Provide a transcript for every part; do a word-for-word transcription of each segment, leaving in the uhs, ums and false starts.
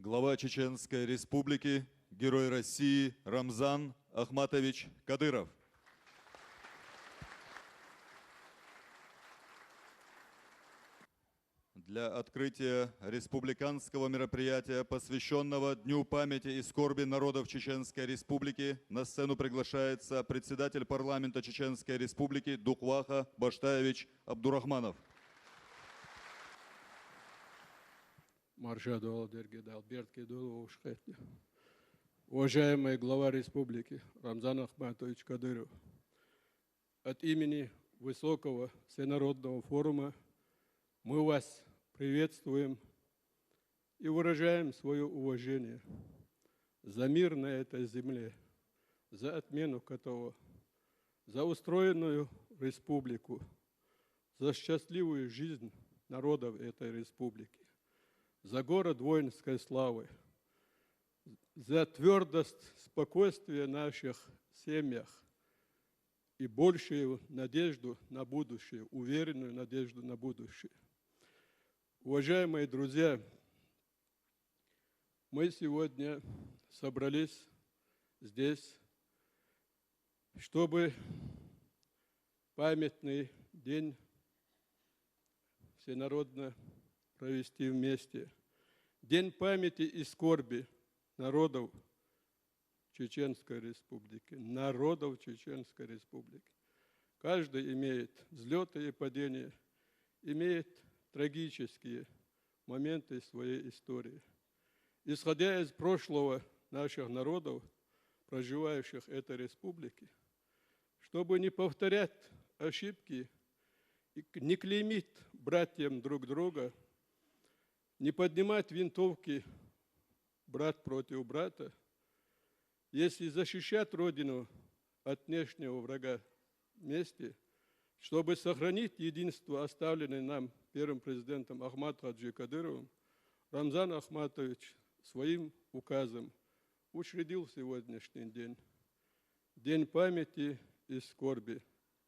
Глава Чеченской Республики, Герой России Рамзан Ахматович Кадыров. Для открытия республиканского мероприятия, посвящённого Дню памяти и скорби народов Чеченской Республики, на сцену приглашается председатель парламента Чеченской Республики Дукваха Баштаевич Абдурахманов. Маржа дола дерге дал, бертке дола ушкет. Уважаемый глава республики Рамзан Ахматович Кадыров, от имени Высокого всенародного форума мы вас приветствуем и выражаем своё уважение за мир на этой земле, за отмену которого, за устроенную республику, за счастливую жизнь народов этой республики, за город воинской славы, за твёрдость спокойствия в наших семьях и большую надежду на будущее, уверенную надежду на будущее. Уважаемые друзья, мы сегодня собрались здесь, чтобы памятный день всенародно провести вместе. День памяти и скорби народов Чеченской Республики, народов Чеченской Республики. Каждый имеет взлёты и падения, имеет трагические моменты своей истории. Исходя из прошлого наших народов, проживающих в этой республике, чтобы не повторять ошибки и к-, не клеймить братьям друг друга, не поднимать винтовки брат против брата, если защищать Родину от внешнего врага вместе, чтобы сохранить единство, оставленное нам первым президентом Ахмат Хаджи Кадыровым, Рамзан Ахматович своим указом учредил сегодняшний день, День памяти и скорби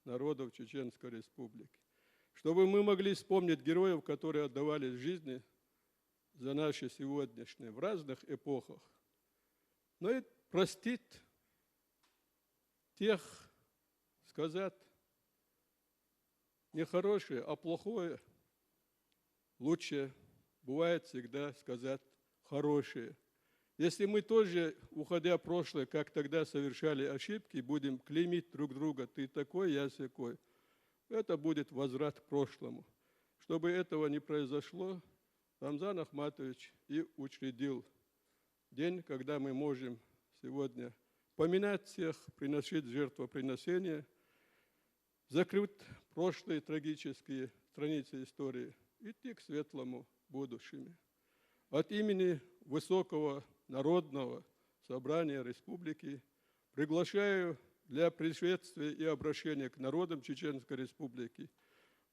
народов Чеченской Республики, чтобы мы могли вспомнить героев, которые отдавали жизни за наши сегодняшние в разных эпохах, но и простить тех, сказать не хорошее, а плохое лучше, бывает, всегда сказать хорошее. Если мы тоже, уходя в прошлое, как тогда совершали ошибки, будем клеймить друг друга: «Ты такой, я сякой», это будет возврат к прошлому. Чтобы этого не произошло, Рамзан Ахматович и учредил день, когда мы можем сегодня поминать всех, приносить жертвоприношения, закрыть прошлые трагические страницы истории, идти к светлому будущему. От имени Высокого народного собрания республики приглашаю для приветствия и обращения к народам Чеченской Республики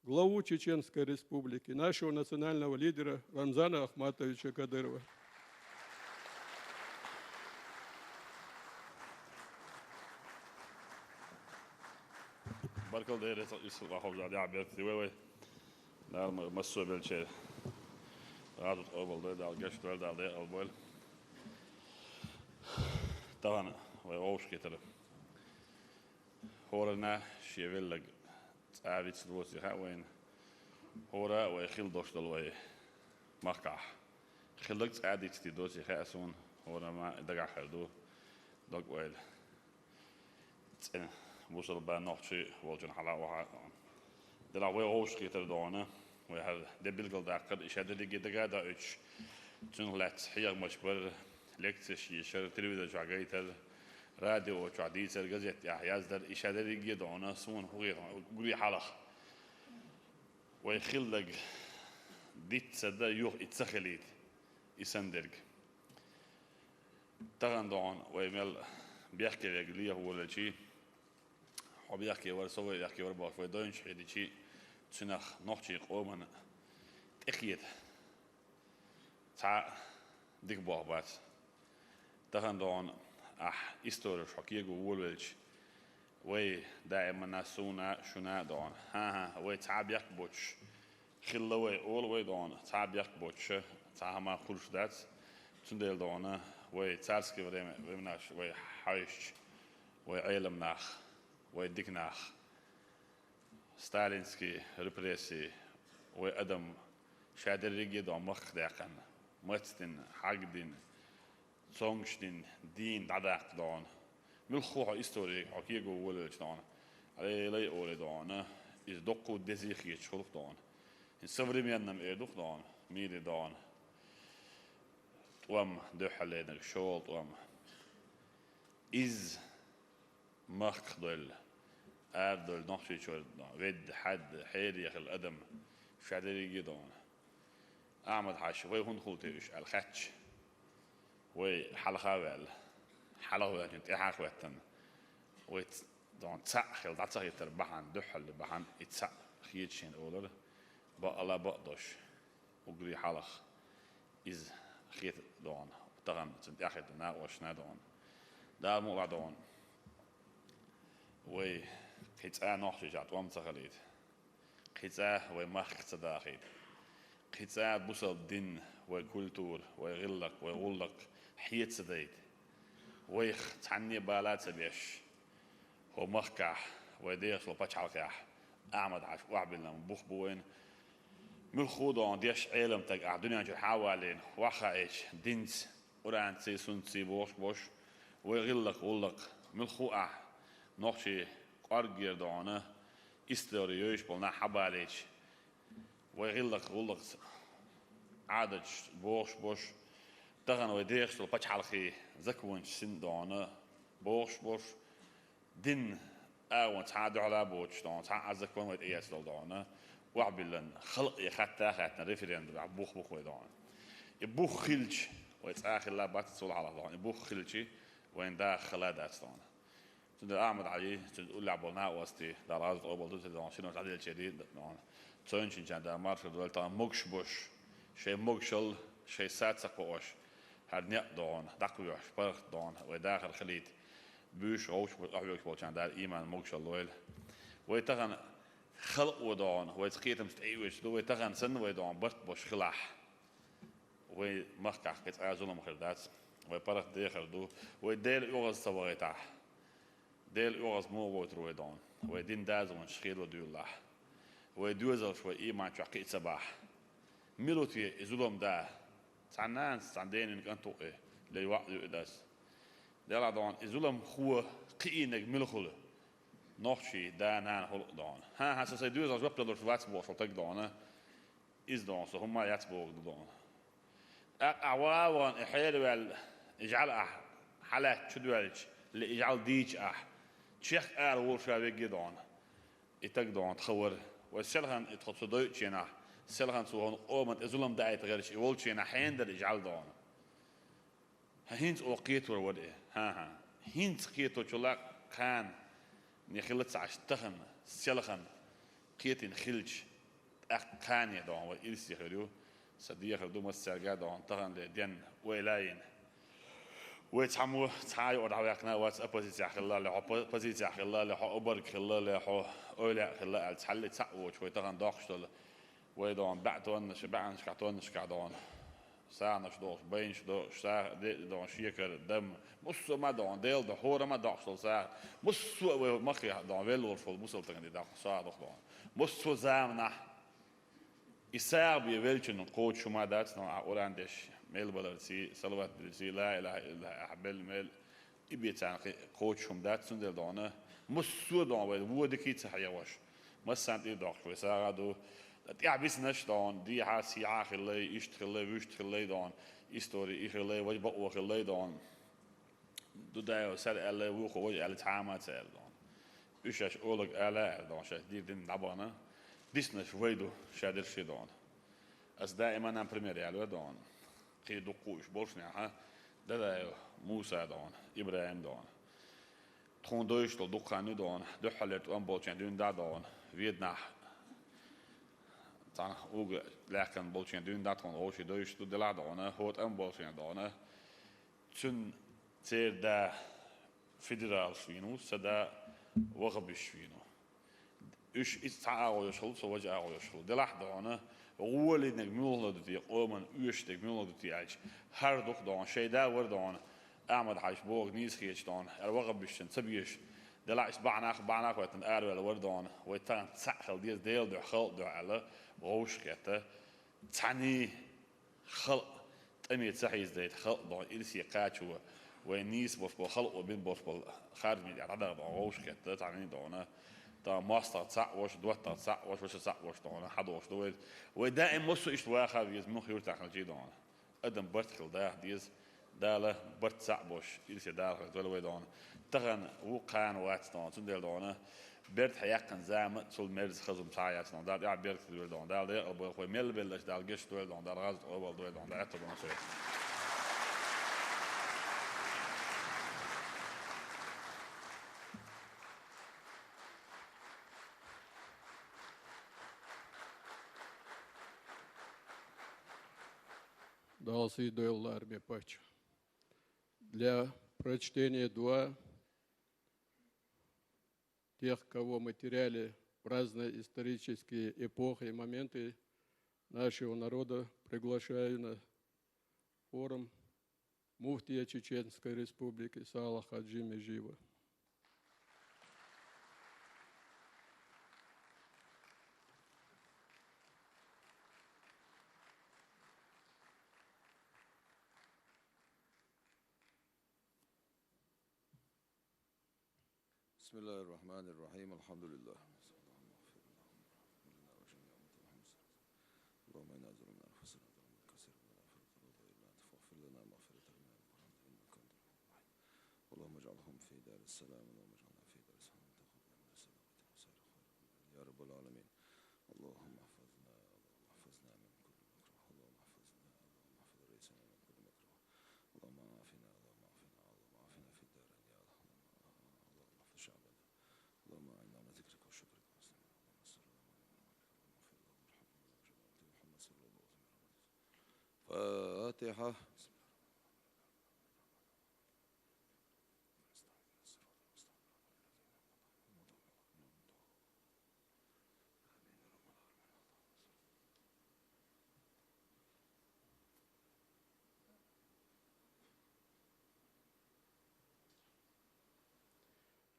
главу Чеченской Республики, нашего национального лидера Рамзана Ахматовича Кадырова. Баркал дайра, исхьа ховза дя берти вай вай. Дар ма-, массо белча. Радут обал дай дал, геш дал дал дай албал. Тахан вай овш китар. ХӀорана шевеллаг цӀа вицлуци хаъ вайн. ХӀора вай хил дош дал вай махкахь. Хилаг цӀа дицти доци хаъ сун, хӀора ма дагахь хир ду. Дог вайла. ЦӀен бусалба нохчи волчун хьала ваха. Дела вай гӀовш хетар дона. Вай хьар де билгал даккхар, иша дерриге дага даьуч. Цунах лаьцна хьехамаш бар, лекцеш ешар, телевизор чохь гайтар, радио чохь дийцар, газет тӀехь яздар, иша дерриге дона, суна хӀу гӀехьа, гури хьалах. Вай хиллаг диц ца да, юха и ца хилийта, и сандерг. Тахан дона вай мел бехке вега леха волавелчий, хьо бехке вара, со вай бехке вара бохуш, вай дойнаш хьедичий, цунах нохчий къомана тӀекхета. Цхьа дика боху бац. Тахан догӀун ахь истореш хьо кего волавелча, вай даимана суна, шуна а догӀун. ХӀан-хӀа, вай цхьа бехк боцуш хилла вай, ола вай догӀун, цхьа бехк боцуша, цхьа хӀама хуьлуш дац. Цундела догӀана вай царские время, временаш вай хьаьшача, вай Ӏелам нах, вай дика нах, сталинские репрессии, вай адам ша дерриге а догӀана махках даьккхина, мацдина, хьагдина, цомгаш дина, дийна дӀадаккха догӀана. Муьлхха хьо истори хьо кего волавелча догӀана, Ӏелай олий догӀана, иза доккха дезий хеташ хул-кх догӀана. ХӀинца современном эр ду-кх догӀана, мире догӀана. ТӀом дуьххьал лайнарг, шолгӀа тӀом. Иза махках дойлла, арадойлла Нохчийчуьра ведда, хьаьдда, хьере хилла адам ша дерриге а догӀана. Ахьмад-Хьаьжа, вай хӀунда хул те уьш аьлла хаьттача, вай хьалха а ваьлла, хьалха ваьлча тӀехьа а хӀоьттина, вай ц-, догӀана цхьаъ хила дӀа ца хетар бахьан, дуьххьал бахьан, и цхьаъ хеташ шена олар, бакъ а бакъдош, уггаре хьалха иза хета догӀана, тахан цунна тӀехьахетта накъосташна догӀана. Дала мукъалахь догӀана, вай кхин цкъа Нохчийчохь тӀом ца хилийта, кхин цкъа вай махка ца дахийта, кхин цкъа бусалба дин, вай культура, вай гӀиллакх, вай гӀуллакх хье ца дайта, вайх цхьанне а бала а ца беш, хӀокху махкахь, вай дехаш долу пачхьалкхехь, Ахьмад-Хьаьжа охьабиллина бух бу вайна. Муьлхха а догӀана дешна Ӏелам стаг ахь дуьнен чуьра хьа а валийна, охьахаийча, динций, Къуръанций, суннатций бохуш болуш, вай гӀиллакх, гӀуллакх, муьлхха а ахь нохчийн кӀоргера догӀана истори йовзуш болу нах хьабалийча, вай гӀиллакх, гӀуллакх, Ӏадаташ бохуш болуш, тахана вай дехаш долу пачхьалкхийн законаш синтем догӀана бохуш болуш, дин агӀонца цхьа а дуьхьал а боцуш догӀана, цхьа а закон вай тӀеэцна долу догӀана, охьабиллина, халкъе хатта а хаьттина референдумехь бух бу-кх вай догӀана. И бух хилча, вай цкъа а хилла бац цул хьалха догӀана. И бух хилча, вайна даха хала а дац догӀана. Цундела Ахьмад-Хьаьжин, цуьнан уллехь болу накъостий, Дала гӀазот къобалдойла церан догӀана, шинарш дӀаделлачеран догӀана, цойначарна Дала маршалла дойла, тахана могуш болуш, шайн могушалла, шайн са ца кхоош, хӀара некъ догӀана, дӀакхоьхьуш, паргӀат догӀана, вай дахар хилийта, буьйш, гӀовгӀаш болчу, охьавоьгуш болчарна Дала ийман, могушалла лойла. Вай тахана халкъо догӀана, вайца кхетамца тӀеоьцуш ду, вай тахана санна вай догӀана барт болуш хилахь, вай махкахь кхин цкъа а зулам хир дац, вай паргӀат дехар ду, вай Делан оьгӀаз ца вахийтахь. Делан оьгӀаз муха войтур вай догӀана? Вай динан дозанаш хедо дуьйлалахь. Вай доьзалш вай ийман чохь кхин а ца бахь. Мила ву те и зулам да? Цхьана нанас, цхьана дена кӀант ву и, я йоӀ ю и дас. Делахь догӀана, и зуламхо кхиийнарг мила хуьлу? Нохчийн да-нана хуьлу-кх догӀана. ХӀан-хӀа, со сайн доьзалш жоп далуш вац бохуш волу стаг догӀана. Иза догӀана, со хӀумма а яц бохург ду догӀана. ТӀаккха ахь ван а вахана, и хьераваьлла, и жӀаьла ахь хьалаьцна чу доьллича, ле и жӀаьла дийча ахь, чехка ара волуш а вегге догӀана. И стаг догӀана тхан вара. Вай селхана и тхо цу дойучу хенахь, селхана цо хӀокху къоман тӀе зулам даийта гӀерташ и волчу хенахь хьенан дара и жӀаьла догӀана? ХӀан, хӀинца оха кхетор вара и? ХӀан-хӀа. ХӀинца кхеточул а кхана, не хилла ца Ӏаш тахана, селхана кхетийна хилча, тӀаккха кхане догӀана вай ирсе хир ю. Сан дехар ду массаьрга а догӀана, тахана ле денна ойла а йина. Вай цхьаммо цхьа а юкъара дӀаваьккхина а вац, оппозицехь хилла а ле хьо, по-, позицехь хилла а ле хьо, обарг хилла а ле хьо, ойла а хилла аьлла, цхьалле цхьаъ воцуш вай тахана доккхуш долу. Вай догӀана баьӀ тоннаш, баьӀанашкахь, тоннашкахь догӀана сагӀанаш дохуш, байнаш дохуш, сагӀа де а догӀана, шекар, дам, муссо а ма догӀана, Делан дуьхьа хӀора ма доккхуш долу сагӀа, муссо а вай махкахь догӀана велла волуш волу бусалба стагана и доккхуш сагӀа доху догӀана. Муссо а заманахь и сагӀа бен веллачунна кхочуш хӀума дац догӀана, ахь Къуръан деш, мел баларций, салават диларций, ла илахӀа иллаллахӀ ахь белла мел, и бен царна кхи-, кхочуш хӀума дац, цундела догӀана, муссо а догӀана вай вон дика а ца хьегӀош, массарна тӀе а доккхуш вай сагӀа ду. ТӀаьхьа бисинарш догӀана, дехьа, сехьа хилла, иштта хилла, вуьшта хилла догӀана, истори и хилла, важа бакъо хилла догӀана. Дудаев сара аьлла, вукхо важа аьлла, цхьа а ма ца аьлла догӀана. Уьш шаьш олаг ала а аьлла догӀана, шаьш дийр дина дӀабахана, дисинарш вай ду, шадерш а догӀана. Ас даима, например, яьлла догӀана. Кхин дуккха а уьш болушнехьа, Дадаев Муса догӀана, ИбрахӀим догӀана. Тхуна дойуш долу дукха хан ю догӀана, дуьххьалера тӀом болчеран дуьйна дӀа а догӀана, Веданахь цхьана угга лаьхкина болчеран дуьйна дӀа тхуна вовшийн дойуш ду, делахь а догӀана, хӀокху тӀом болчеран догӀана. Цуьнан церан да федералаш вийна ву, сан да ваххабисташ вийна ву. Уьш иза цхьа агӀо йолуш хуьлу, со важа агӀо йолуш хуьлу. Делахь а догӀана, гӀолинарг муьлханиг ду те, къоман оьшург муьлханиг ду те аьлча, хӀара дукха дона, шоай да вар дона, Ахьмад-Хьажа боху нийса хеташ дона, аьлла ваха бишчун ца безаш, делахь иштта бахьанах, бахьанах хӀоьттина араваьлла вар дона, вай тахана цхьаъ хила деза Делан дуьхьа, халкъан дуьхьа аьлла, вовшах кхетта, цхьаьний халкъ тӀаме ца хьийзадайта, халкъ дона ирсе кхачо, вайн нийса болуш болу, халкъо бина болуш болу харжамийн тӀехь дӀадаха дона вовшах кхетта, цхьаьний дона. Тахана мостагӀа цхьаъ волуш, доттагӀа цхьаъ волуш, ваша цхьаъ волуш дона, хьадолуш ду вай. Вай даим массо а иштта ваха веза, муьлхха юьртахь хилча а дона. Адам барт хила даха деза, Дала барт цхьаъ болуш, ирсе Дала хьоьга дойла вай дона. Тахана ву кхана вац дона, цундела дона, берда хьаяккхина зама а, цул мерза хаза хӀума цхьа а яц дона. Дала тӀаьхьа беркат лойла дона. Дала декъал бойла вай мел белларш, Дала гечдойла дона, Дала гӀазот къобалдойла дона, Дала аьтту дона шоай. Дала сий дойла лараме паччахь. Для прочтения дуа тех, кого мы теряли в разные исторические эпохи и моменты нашего народа, приглашаю на форум муфтия Чеченской Республики Саала-Хаджи Межиева. بسم الله الرحمن الرحيم. الحمد لله. اللهم إنا ظلمنا أنفسنا ظلما كثيرا ولا نغفر الذنوب إلا أنت فاغفر لنا مغفرة من عندك وارحمنا إنك أنت الغفور الرحيم. اللهم اجعلهم في دار السلام، اللهم اجعلنا في دار السلام، تقبل منا الصدقة وسائر الخير يا رب العالمين. اللهم احفظنا، اللهم احفظنا من كل مكروه، اللهم احفظنا، اللهم احفظ رئيسنا من كل مكروه، اللهم عافنا، اللهم عافنا، اللهم عافنا في الدارين يا الله. اللهم، اللهم احفظ شعبنا. اللهم أعنا على ذكرك وشكرك وحسن عبادتك. اللهم صل على محمد وعلى آل محمد. اللهم اغفر لهم وارحمهم وارحم محمد صلى الله عليه وسلم. فاتحة. بسم الله.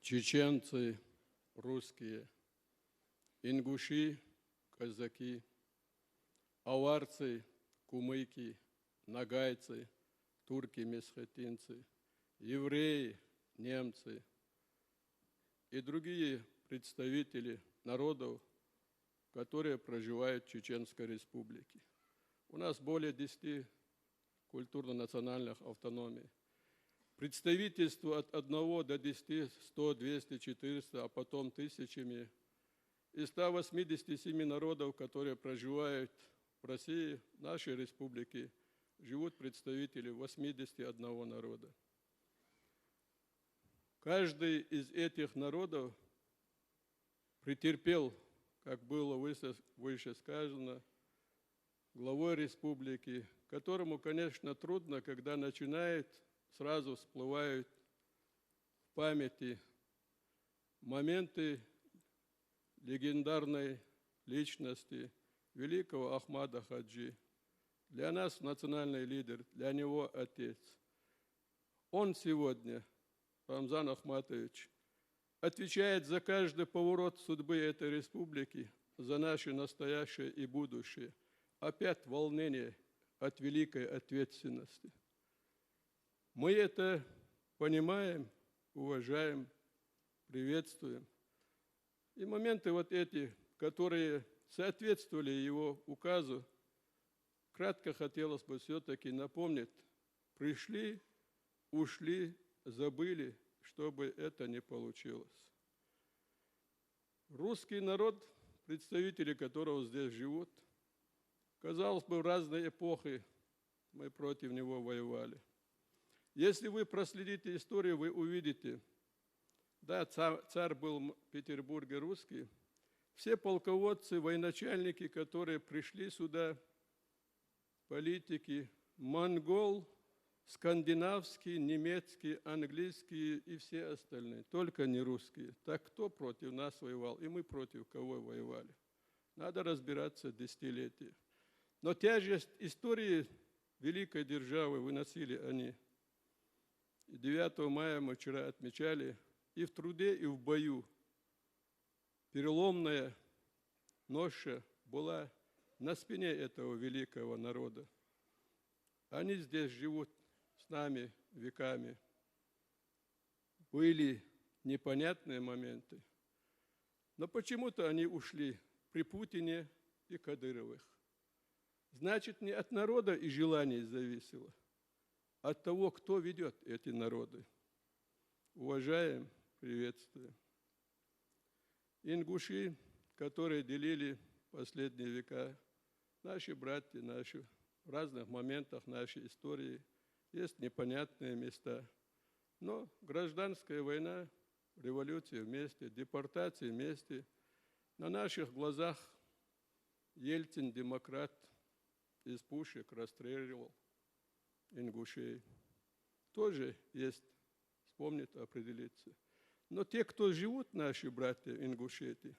Чеченцы, русские, ингуши, казаки, аварцы, кумыки, ногайцы, турки-месхетинцы, евреи, немцы и другие представители народов, которые проживают в Чеченской Республике. У нас более десяти культурно-национальных автономий. Представительство от одного до десяти, сто, двести, четыреста, а потом тысячами. Из ста восьмидесяти семи народов, которые проживают в России, в нашей республике, живут представители восьмидесяти одного народа. Каждый из этих народов претерпел, как было выше, выше сказано, главой республики, которому, конечно, трудно, когда начинает, сразу всплывают в памяти моменты легендарной личности великого Ахмада Хаджи. Для нас национальный лидер, для него отец. Он сегодня, Рамзан Ахматович, отвечает за каждый поворот судьбы этой республики, за наше настоящее и будущее. Опять волнение от великой ответственности. Мы это понимаем, уважаем, приветствуем. И моменты вот эти, которые соответствовали его указу, кратко хотелось бы всё-таки напомнить. Пришли, ушли, забыли, чтобы это не получилось. Русский народ, представители которого здесь живут, казалось бы, в разные эпохи мы против него воевали. Если вы проследите историю, вы увидите, да, ца-, царь был в Петербурге русский, все полководцы, военачальники, которые пришли сюда, политики, монгол, скандинавский, немецкий, английский и все остальные, только не русские. Так кто против нас воевал? И мы против кого воевали? Надо разбираться в десятилетии. Но тяжесть истории великой державы выносили они. И девятого мая мы вчера отмечали и в труде, и в бою. Переломная ноша была на спине этого великого народа. Они здесь живут с нами веками. Были непонятные моменты, но почему-то они ушли при Путине и Кадыровых. Значит, не от народа и желаний зависело, а от того, кто ведет эти народы. Уважаем, приветствуем. Ингуши, которые делили последние века, наши братья, наши в разных моментах нашей истории, есть непонятные места. Но гражданская война, революция вместе, депортации вместе. На наших глазах Ельцин, демократ, из пушек расстреливал ингушей. Тоже есть, вспомнит, определиться. Но те, кто живут, наши братья ингушеты,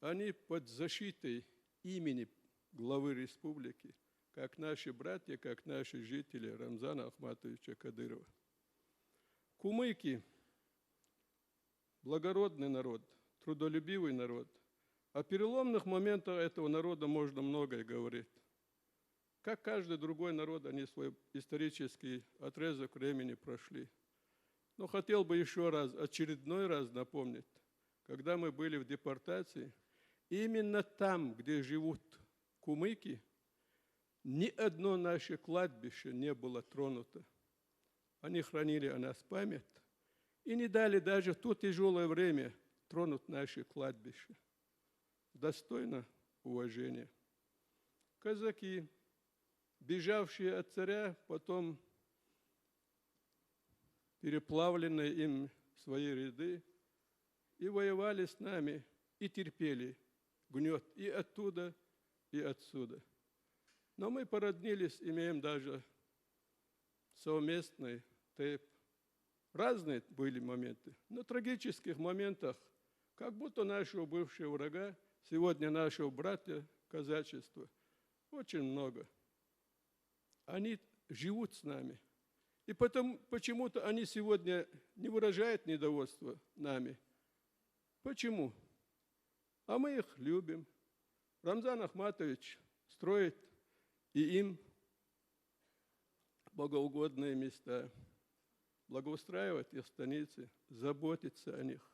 они под защитой имени главы республики, как наши братья, как наши жители Рамзана Ахматовича Кадырова. Кумыки — благородный народ, трудолюбивый народ. О переломных моментах этого народа можно многое говорить. Как каждый другой народ, они свой исторический отрезок времени прошли. Но хотел бы еще раз, очередной раз напомнить, когда мы были в депортации, именно там, где живут кумыки, ни одно наше кладбище не было тронуто. Они хранили о нас память и не дали даже в то тяжелое время тронуть наше кладбище. Достойно уважения. Казаки, бежавшие от царя, потом переплавленные им в свои ряды, и воевали с нами, и терпели гнёт и оттуда, и отсюда. Но мы породнились, имеем даже совместный тейп. Разные были моменты. Но трагических моментах, как будто нашего бывшего врага, сегодня нашего братья казачества, очень много. Они живут с нами. И потом, почему-то они сегодня не выражают недовольство нами. Почему? А мы их любим. Рамзан Ахматович строит и им богоугодные места, благоустраивает их станицы, заботится о них.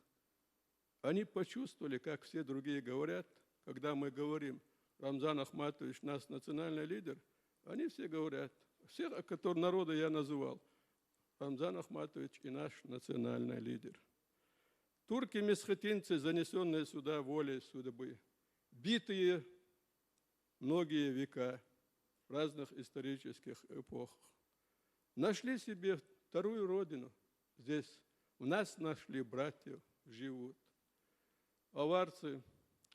Они почувствовали, как все другие говорят, когда мы говорим: «Рамзан Ахматович наш национальный лидер», они все говорят, всех, о которых народа я называл, Рамзан Ахматович и наш национальный лидер. Турки-месхетинцы, занесённые сюда волей судьбы, битые многие века в разных исторических эпохах, нашли себе вторую родину здесь. У нас нашли братьев, живут. Аварцы,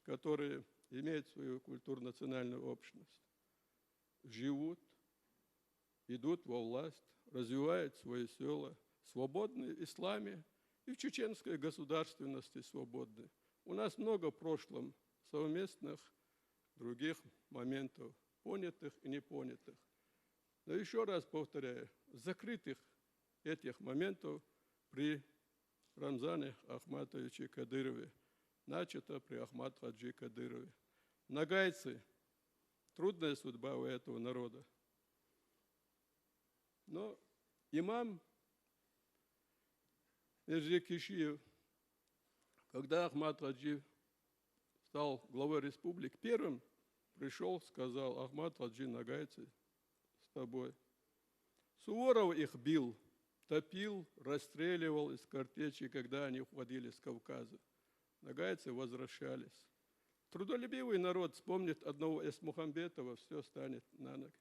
которые имеют свою культурно-национальную общность, живут, идут во власть, развивают свои села, свободные в исламе и в чеченской государственности свободны. У нас много в прошлом совместных других моментов, понятых и непонятых. Но ещё раз повторяю, закрытых этих моментов при Рамзане Ахматовиче Кадырове, начато при Ахмат-Хаджи Кадырове. Ногайцы, трудная судьба у этого народа. Но имам Мирзе Кишиев, когда Ахмат-Хаджи стал главой республики, первым пришёл, сказал: «Ахмат-Хаджи, ногайцы с тобой». Суворов их бил, топил, расстреливал из картечи, когда они уходили с Кавказа. Ногайцы возвращались. Трудолюбивый народ, вспомнить одного Эсмухамбетова, всё станет на ноги.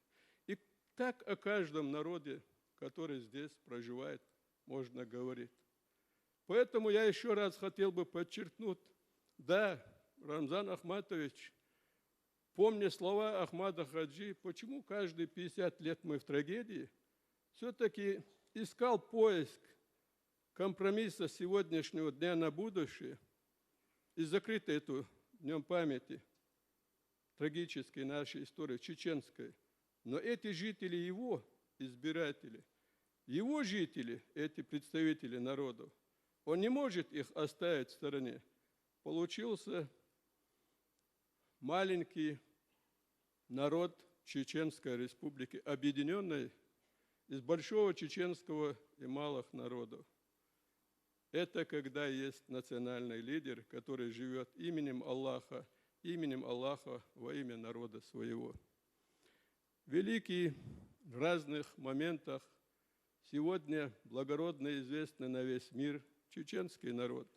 И так о каждом народе, который здесь проживает, можно говорить. Поэтому я ещё раз хотел бы подчеркнуть, да, Рамзан Ахматович, помня слова Ахмада Хаджи, почему каждые пятьдесят лет мы в трагедии, всё-таки искал поиск компромисса сегодняшнего дня на будущее и закрыть эту днём памяти. трагической нашей истории, чеченской. Но эти жители его, избиратели, его жители, эти представители народов, он не может их оставить в стороне. Получился маленький народ Чеченской Республики, объединенный из большого чеченского и малых народов. Это когда есть национальный лидер, который живет именем Аллаха, именем Аллаха во имя народа своего. Великий в разных моментах, сегодня благородно известный на весь мир чеченский народ.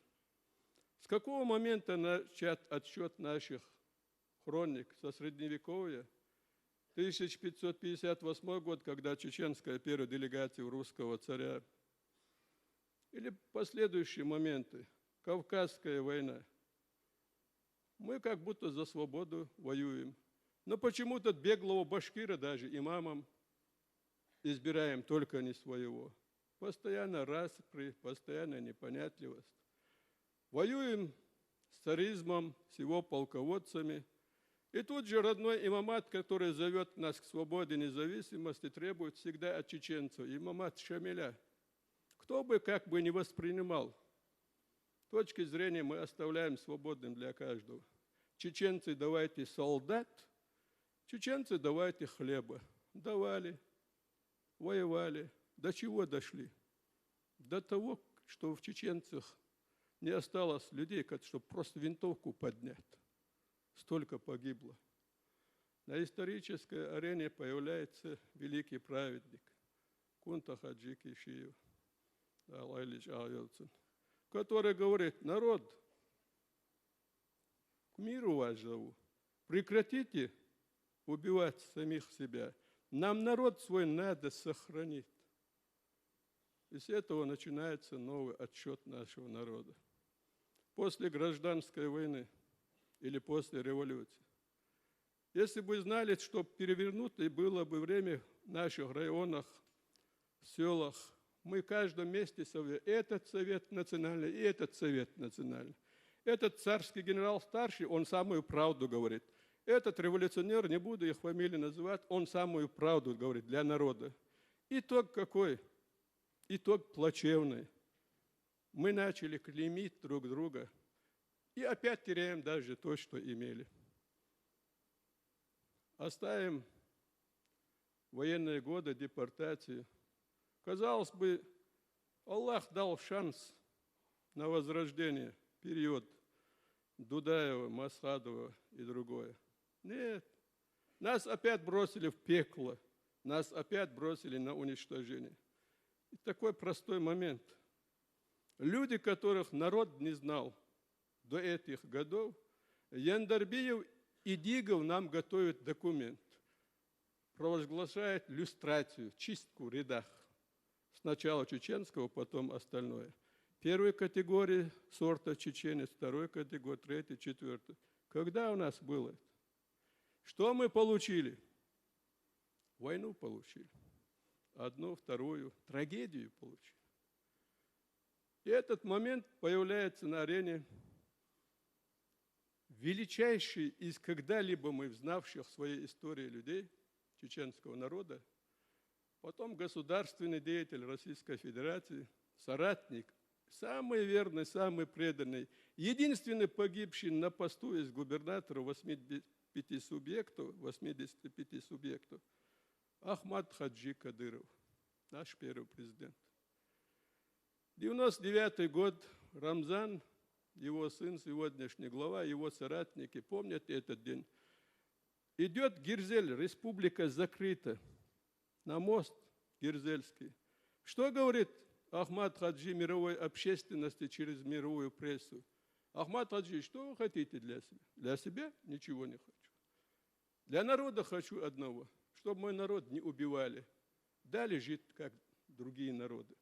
С какого момента начат отсчет наших хроник? Со средневековья? Тысяча пятьсот пятьдесят восьмой год, когда чеченская первая делегация у русского царя? Или последующие моменты? Кавказская война. Мы как будто за свободу воюем. Но почему-то беглого башкира даже имамом избираем, только не своего. Постоянно распри, постоянная непонятливость. Воюем с царизмом, с его полководцами. И тут же родной имамат, который зовет нас к свободе, независимости, требует всегда от чеченцев. Имамат Шамиля. Кто бы как бы не воспринимал, точки зрения мы оставляем свободным для каждого. Чеченцы, давайте солдат, чеченцы, давайте хлеба. Давали, воевали. До чего дошли? До того, что в чеченцах не осталось людей, чтобы просто винтовку поднять. Столько погибло. На исторической арене появляется великий праведник Кунта Хаджи Кишиев, Аллах Ильич Алёлцин, который говорит: «Народ, к миру вас зову. Прекратите убивать самих себя. Нам народ свой надо сохранить». И с этого начинается новый отсчет нашего народа. После гражданской войны или после революции. Если бы знали, что перевернуто было бы время в наших районах, в селах, мы в каждом месте совет, этот совет национальный и этот совет национальный. Этот царский генерал старший, он самую правду говорит. Этот революционер, не буду их фамилии называть, он самую правду говорит для народа. Итог какой? Итог плачевный. Мы начали клеймить друг друга и опять теряем даже то, что имели. Оставим военные годы, депортацию. Казалось бы, Аллах дал шанс на возрождение, период Дудаева, Масхадова и другое. Нет. Нас опять бросили в пекло. Нас опять бросили на уничтожение. И такой простой момент. Люди, которых народ не знал до этих годов, Яндарбиев и Дигов нам готовят документ. Провозглашает люстрацию, чистку в рядах. Сначала чеченского, потом остальное. Первой категории сорта чеченец, второй категории, третьей, четвертой. Когда у нас было это? Что мы получили? Войну получили. Одну, вторую, трагедию получили. И этот момент появляется на арене величайший из когда-либо мы знавших в своей истории людей, чеченского народа, потом государственный деятель Российской Федерации, соратник, самый верный, самый преданный, единственный погибший на посту из губернатора восьмидесяти пяти субъектов, восьмидесяти пяти субъектов, Ахмад Хаджи Кадыров, наш первый президент. Девяносто девятый год, Рамзан, его сын, сегодняшний глава, его соратники помнят этот день. Идет Гирзель, республика закрыта, на мост Гирзельский. Что говорит Ахмад Хаджи мировой общественности через мировую прессу? Ахмад Хаджи, что вы хотите для себя? Для себя ничего не хочу. Для народа хочу одного, чтобы мой народ не убивали. Дали жить, как другие народы.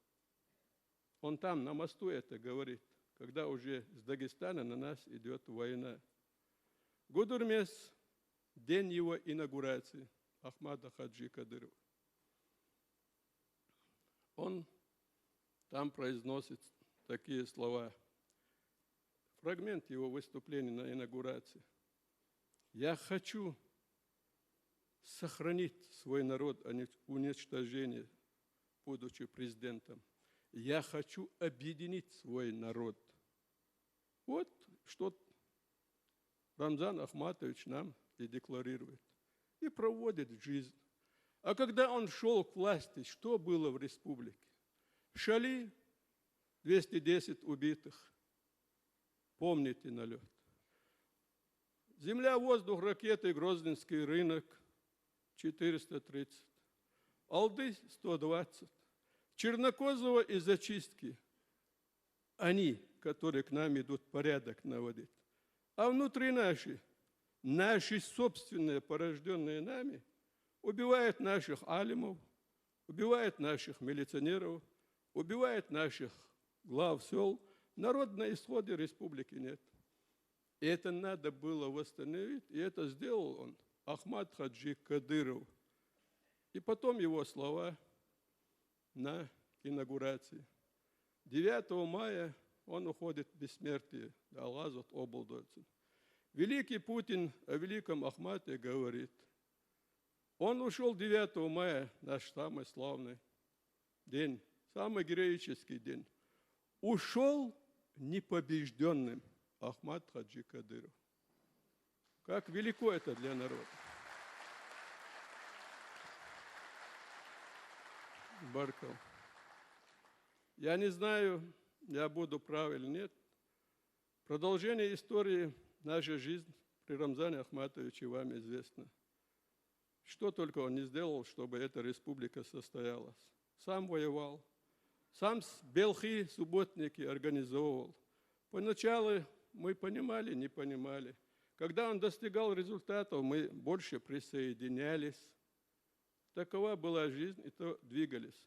Он там, на мосту, это говорит, когда уже с Дагестана на нас идет война. Гудермес, день его инаугурации, Ахмада Хаджи Кадырова. Он там произносит такие слова. Фрагмент его выступления на инаугурации. Я хочу сохранить свой народ, а не уничтожение, будучи президентом. Я хочу объединить свой народ. Вот что Рамзан Ахматович нам и декларирует. И проводит в жизнь. А когда он шел к власти, что было в республике? Шали, двести десять убитых. Помните налет. Земля, воздух, ракеты, Грозненский рынок, четыреста тридцать. Алды, сто двадцать. Чернокозово и зачистки. Они, которые к нам идут порядок наводить. А внутри наши, наши собственные, порожденные нами, убивают наших алимов, убивают наших милиционеров, убивают наших глав сел. Народ на исходе республики нет. И это надо было восстановить, и это сделал он, Ахмат Хаджи Кадыров. И потом его слова на инаугурации. Девятого мая он уходит в бессмертие, Аллах обладает. Великий Путин о великом Ахмате говорит. Он ушел девятого мая, наш самый славный день, самый героический день. Ушел непобежденным Ахмат Хаджи Кадыров. Как велико это для народа. Баркал. Я не знаю, я буду прав или нет. Продолжение истории, наша жизнь при Рамзане Ахматовиче вам известно. Что только он не сделал, чтобы эта республика состоялась. Сам воевал, сам с белхи субботники организовывал. Поначалу мы понимали, не понимали. Когда он достигал результатов, мы больше присоединялись. Такова была жизнь, и то двигались.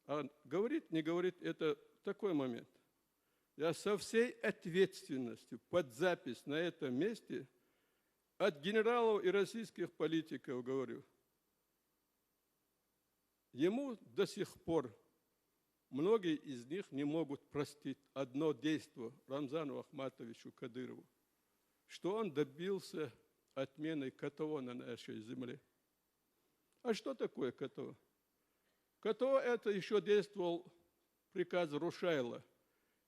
А говорит, не говорит, это такой момент. Я со всей ответственностью под запись на этом месте от генералов и российских политиков говорю. Ему до сих пор многие из них не могут простить одно действие Рамзану Ахматовичу Кадырову, что он добился отмены К Т О на нашей земле. А что такое К Т О? К Т О — это еще действовал приказ Рушайла.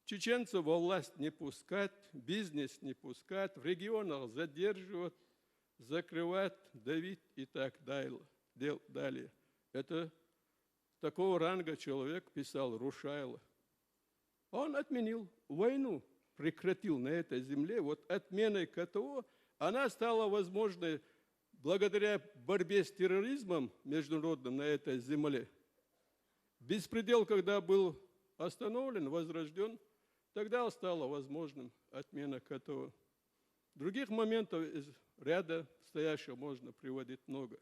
Чеченцев во власть не пускать, бизнес не пускать, в регионах задерживать, закрывать, давить и так далее. Дел- далее. Это такого ранга человек писал Рушайло. Он отменил войну, прекратил на этой земле. Вот отменой К Т О она стала возможной благодаря борьбе с терроризмом международным на этой земле. Беспредел, когда был остановлен, возрожден, тогда стало возможным отмена К Т О. Других моментов из ряда стоящего можно приводить много.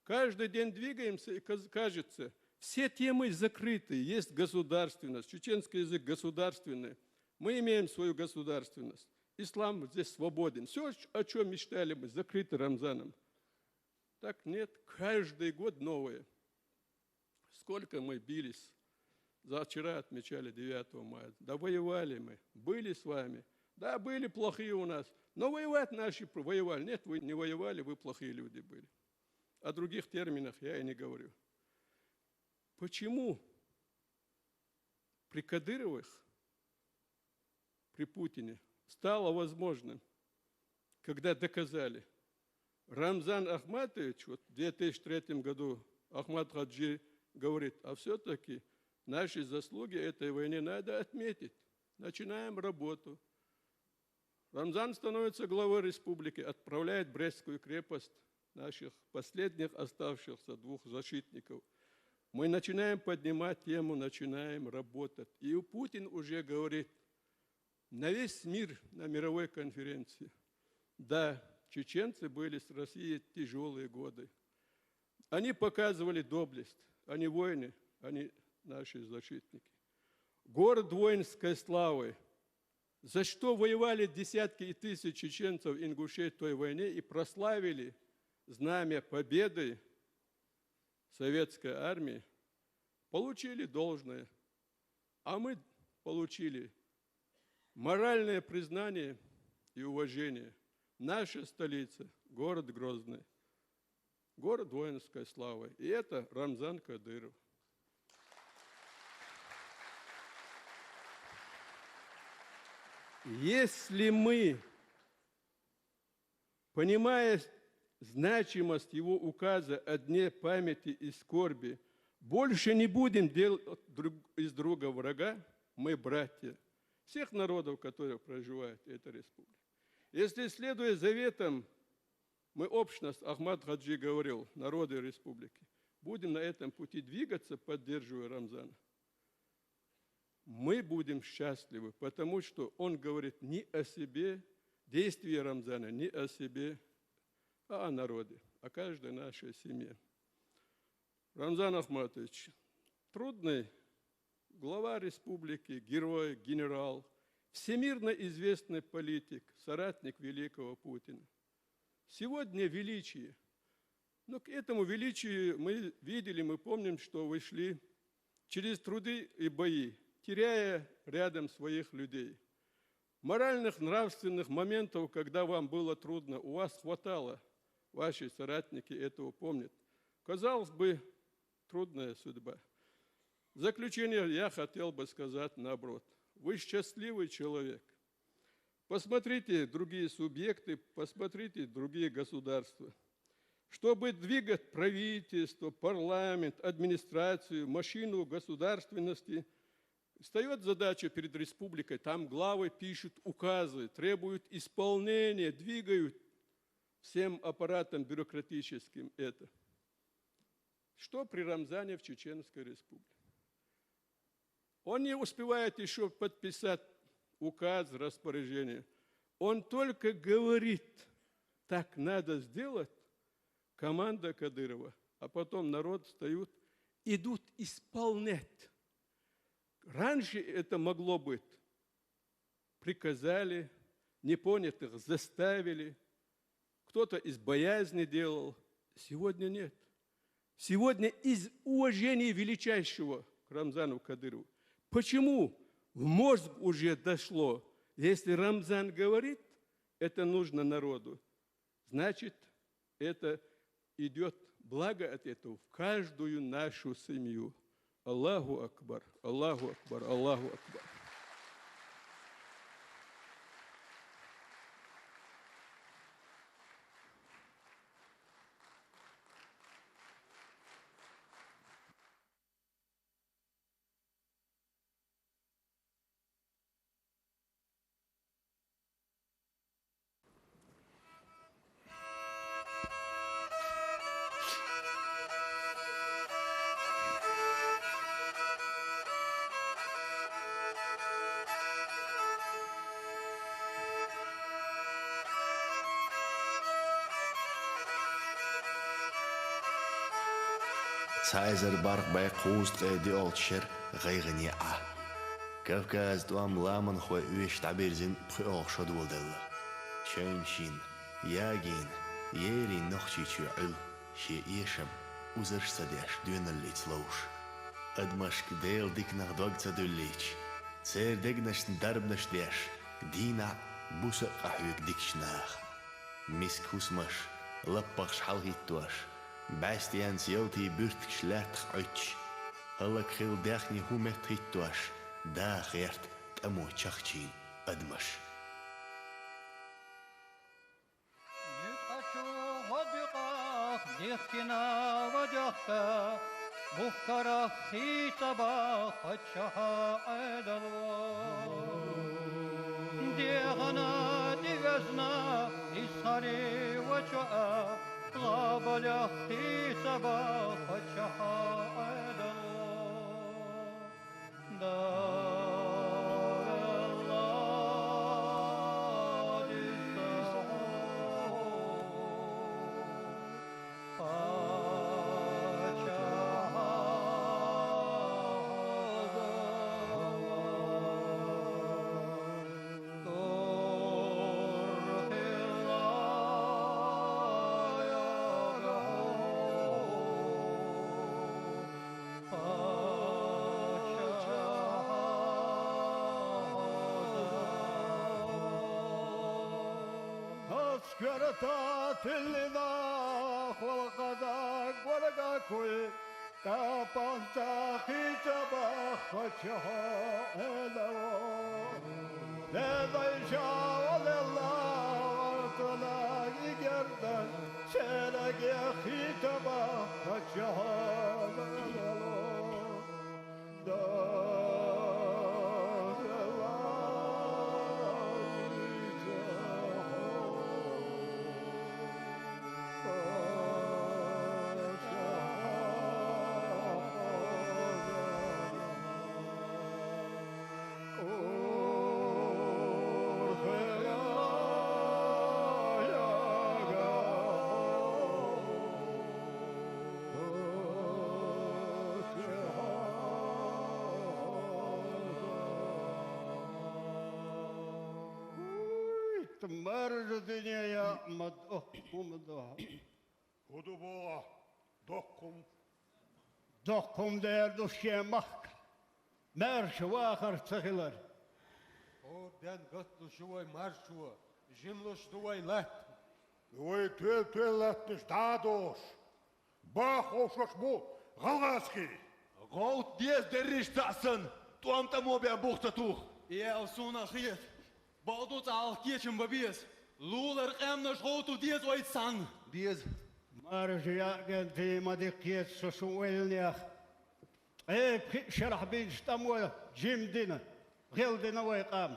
Каждый день двигаемся, и каз- кажется, все темы закрыты. Есть государственность, чеченский язык государственный. Мы имеем свою государственность. Ислам здесь свободен. Все, о чем мечтали мы, закрыто Рамзаном. Так нет, каждый год новое. Сколько мы бились. За вчера отмечали девятого мая. Да воевали мы. Были с вами. Да, были плохие у нас. Но воевать наши пр- воевали. Нет, вы не воевали, вы плохие люди были. О других терминах я и не говорю. Почему при Кадыровых, при Путине стало возможным, когда доказали? Рамзан Ахматович, вот в две тысячи третьем году Ахмат Хаджи говорит, а все-таки наши заслуги этой войны надо отметить. Начинаем работу. Рамзан становится главой республики, отправляет в Брестскую крепость наших последних оставшихся двух защитников. Мы начинаем поднимать тему, начинаем работать. И Путин уже говорит на весь мир, на мировой конференции: да, чеченцы были с Россией тяжелые годы. Они показывали доблесть. Они воины, они наши защитники. Город воинской славы. За что воевали десятки и тысяч чеченцев, ингушей в той войне и прославили знамя победы советской армии, получили должное. А мы получили моральное признание и уважение. Наша столица, город Грозный, город воинской славы. И это Рамзан Кадыров. Если мы, понимая значимость его указа о Дне памяти и скорби, больше не будем делать друг, из друга врага, мы братья всех народов, которые проживают в этой республике. Если, следуя заветам, мы общность, Ахмад Хаджи говорил, народы республики, будем на этом пути двигаться, поддерживая Рамзана, мы будем счастливы, потому что он говорит не о себе, действия Рамзана не о себе, а о народе, о каждой нашей семье. Рамзан Ахматович, трудный глава республики, герой, генерал, всемирно известный политик, соратник великого Путина. Сегодня величие. Но к этому величию мы видели, мы помним, что вы шли через труды и бои, теряя рядом своих людей. Моральных, нравственных моментов, когда вам было трудно, у вас хватало. Ваши соратники этого помнят. Казалось бы, трудная судьба. В заключение я хотел бы сказать наоборот. Вы счастливый человек. Посмотрите другие субъекты, посмотрите другие государства. Чтобы двигать правительство, парламент, администрацию, машину государственности, встаёт задача перед республикой. Там главы пишут указы, требуют исполнения, двигают всем аппаратом бюрократическим это. Что при Рамзане в Чеченской Республике? Он не успевает ещё подписать указ, распоряжение. Он только говорит: «Так надо сделать», команда Кадырова, а потом народ встают, идут исполнять. Раньше это могло быть. Приказали, непонятых заставили, кто-то из боязни делал. Сегодня нет. Сегодня из уважения величайшего к Рамзану Кадырову. Почему? В мозг уже дошло. Если Рамзан говорит, это нужно народу, значит, это идёт благо от этого в каждую нашу семью. Аллаху Акбар, Аллаху Акбар, Аллаху Акбар. Цхьа эзар бархӀ бӀе кхузткъе диъалгӀа шера гӀайгӀане Ӏа. Кавказан тӀом ламанхой оьшуш дӀабирзина пхоьалгӀа шо доладелла. Чойн шин, ягийна, ерригача Нохчийчоь Ӏуьллу шен эшам, узарш ца деш, доьналлица ловш. Адамашка Делан диканах дог ца дуьллийташ, церан дегнашна дарбанаш деш, дийнахь а, буса а къахьоьгу дикачу наха. Миска хӀусамаш, лаппахаш хьалахӀиттош, бӀаьстенца ялтин буьртигаш лаьттах Ӏуьттуш, хӀаллакьхилла даьхни хӀун метта хӀиттош, даха гӀерта тӀамо чахчийна адамаш. Юкъачу гӀодаюкъах дихкина ва дехка, бухкарах хийца баха паччахьа Ӏедало. ДегӀана тӀевезна исхьари ва чоа, гӀабалех хийца баха паччахьа Ӏедало. Верта тиллина хвалкъада гварга куй, капанца хича бахача элаво. Ледайша валела вартуна игердан, селеге хича бахача элаво. Уй, тмаржа дуьне яъмад, ох, хӀума да. ХӀу ду боху, доккхум? Доккхум дер ду шен махка. Маьрша вахар ца хилар. ХӀора ден гатдуш ю вай маршо, жимлуш ду вай латта. Вай тоьл-тоьл латтанаш дӀа а дохуш, баха ховшош бу гӀалгӀазкхий. ГӀовта деза дерриш цхьаъ санна, тӀом тӀамо бен бух ца тух. И аьлла суна а хета. Бакъду, цхьа хьалха кечам бан беза. Лулара къаьмнаш гӀовту деза вайца цхьаьна. Деза. Маржа яа гӀентий ма дика хета со шун ойланех. Ткъе пхи шарахь бинчу тӀамо жима дина, гӀелдина вай къам.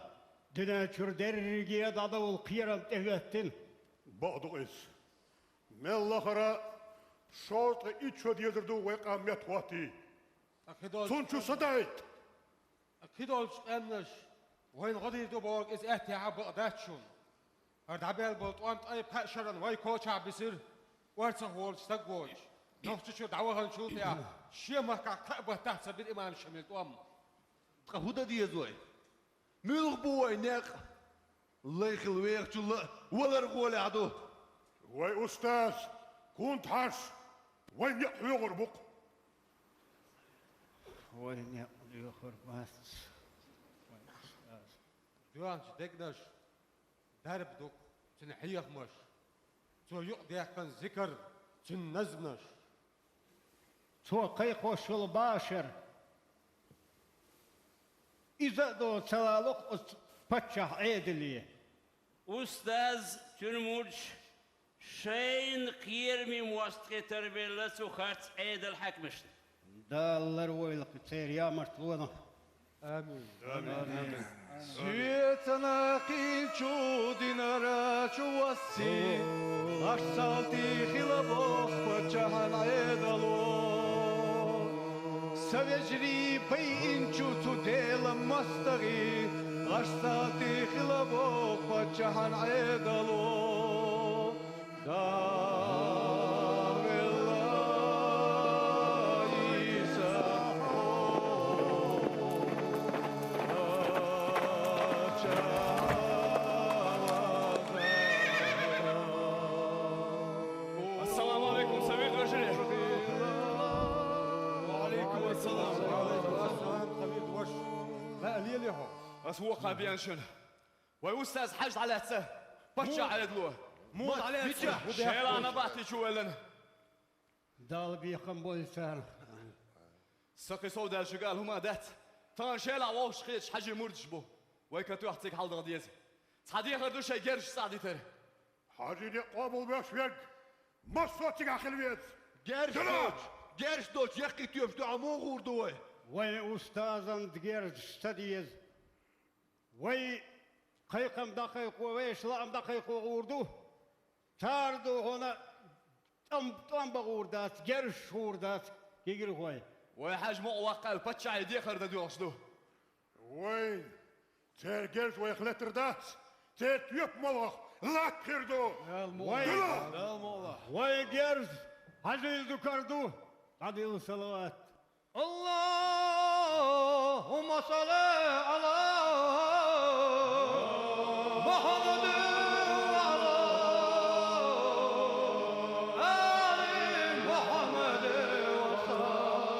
Дуьнен чуьра дерриге а дӀадовла кхерам тӀехӀоьттина. Бакъду иза. Мел лахара шовзткъе итт шо дезар ду вай къам меттахӀоттий. Ткъа кхидолчу Цунна чу са дайта. Ткъа кхидолчу къаьмнаш вайна гӀо дийр ду бохург иза аьттехьа бакъ дац шуна. ХӀара дӀабаьлла болу тӀом ткъе пхеа шарна вай кочахь бисира, орцах волчу стаг воцуш. Нохчийчуьра дӀаваханчул тӀаьхьа шен махкахь кхаа баттахь ца бира имам Шамил тӀом. Ткъа хӀун дан деза вай? Муьлха бу вайн некъ? Лай хила вехачул а валар гӀолехь ду. Вай устаз, кунта хьаш, вайн некъ хьоьхур бу-кх. Вайн некъ лоьхур бац, вайн устаз. Доьхначу дегнаш дарба ду-кх, цуьнан хьехамаш. Цо юкъадаьккхина зикар, цуьнан назманаш. Цо кхайкхош йолу башар. Иза а доцу ца лало-кх оцу паччахьан Ӏедале. Устаз, цуьнан мурдаш шайна кхераме мостагӀий тарбелла цу харц Ӏедалан хьаькамашна. Дала ларвойла-кх церан ямартлонах. Амин. Амин. Амин. Соьца нахийчу динара чу воссий, аш салтий хила боху паччахьан Ӏедало. Сан вежарий пайинчу цу Делан мостагӀий, аш салтий хила боху паччахьан Ӏедало. Дала велла Ӏийса хьо, Ассаламу алейкум, Самир вежарий. Ва алейкум ассалам. Ва алейкум ассалам, Самир вежарий. Ла лелий хьо? Ас вокху бен шуна. Вай устаз хьажа дӀалаьцна, паччахьан Ӏедало. Муха дӀалаьцна? Шелахь набахти чу ваьллина. Дала бекхам бойла царна. Сан кхин сов даьлла шуьга ала хӀума дац. Тахана шелахь вовшахкхеташ Хьажин мурдаш бу. Вай катоьхна цига хьаладаха деза. Цхьа дехар ду шайн герзаш цӀахь дитар. Хьажин некъ къобалбеш верг массо а цигахь хила веза. Герзаш доцуш, герзаш доцуш яккхий тоьпаш дуьхьал муха гӀур ду вай? Вайн устазан герзаш ца деза. Вай кхайкхам дӀакхайкхо, вешан лаам дӀакхайкхо гӀур ду. Цара ду хьуна тӀом, тӀом бан гӀур дац, герзаш гӀур дац, кегийрхой. Вай Хьажа мукъа ваккхал паччахье дехар дан доьхуш ду. Вайн церан герз вайх летар дац, церан тоьпан молхах латта хир ду. Дала мукъ лахь. Вайн герз Хьажин дукара ду, дӀадилла салават. اللهم صل على محمد وعلى آل محمد وسلم.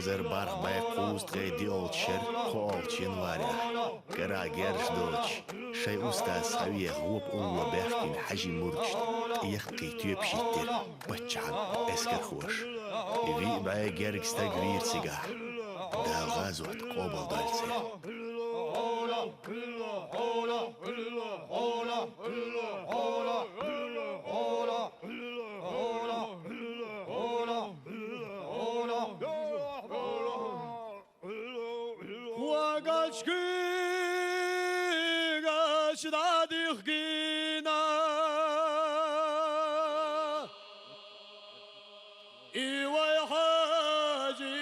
Дар бархӀ бӀаь кхузткъе диъалча шера кхоалгӀача январехь, карахь герз доцуш, шайн устаз схьавеха вопа улло баьхкина Хьажин мурдашна тӀеяккхий тоьпаш йиттира паччахьан эскархоша. Виъ бӀаь герга стаг вийра цигахь, Дала гӀазот къобалдойла церан. Когаш куьйгаш дӀадихкина, и вай Хьажи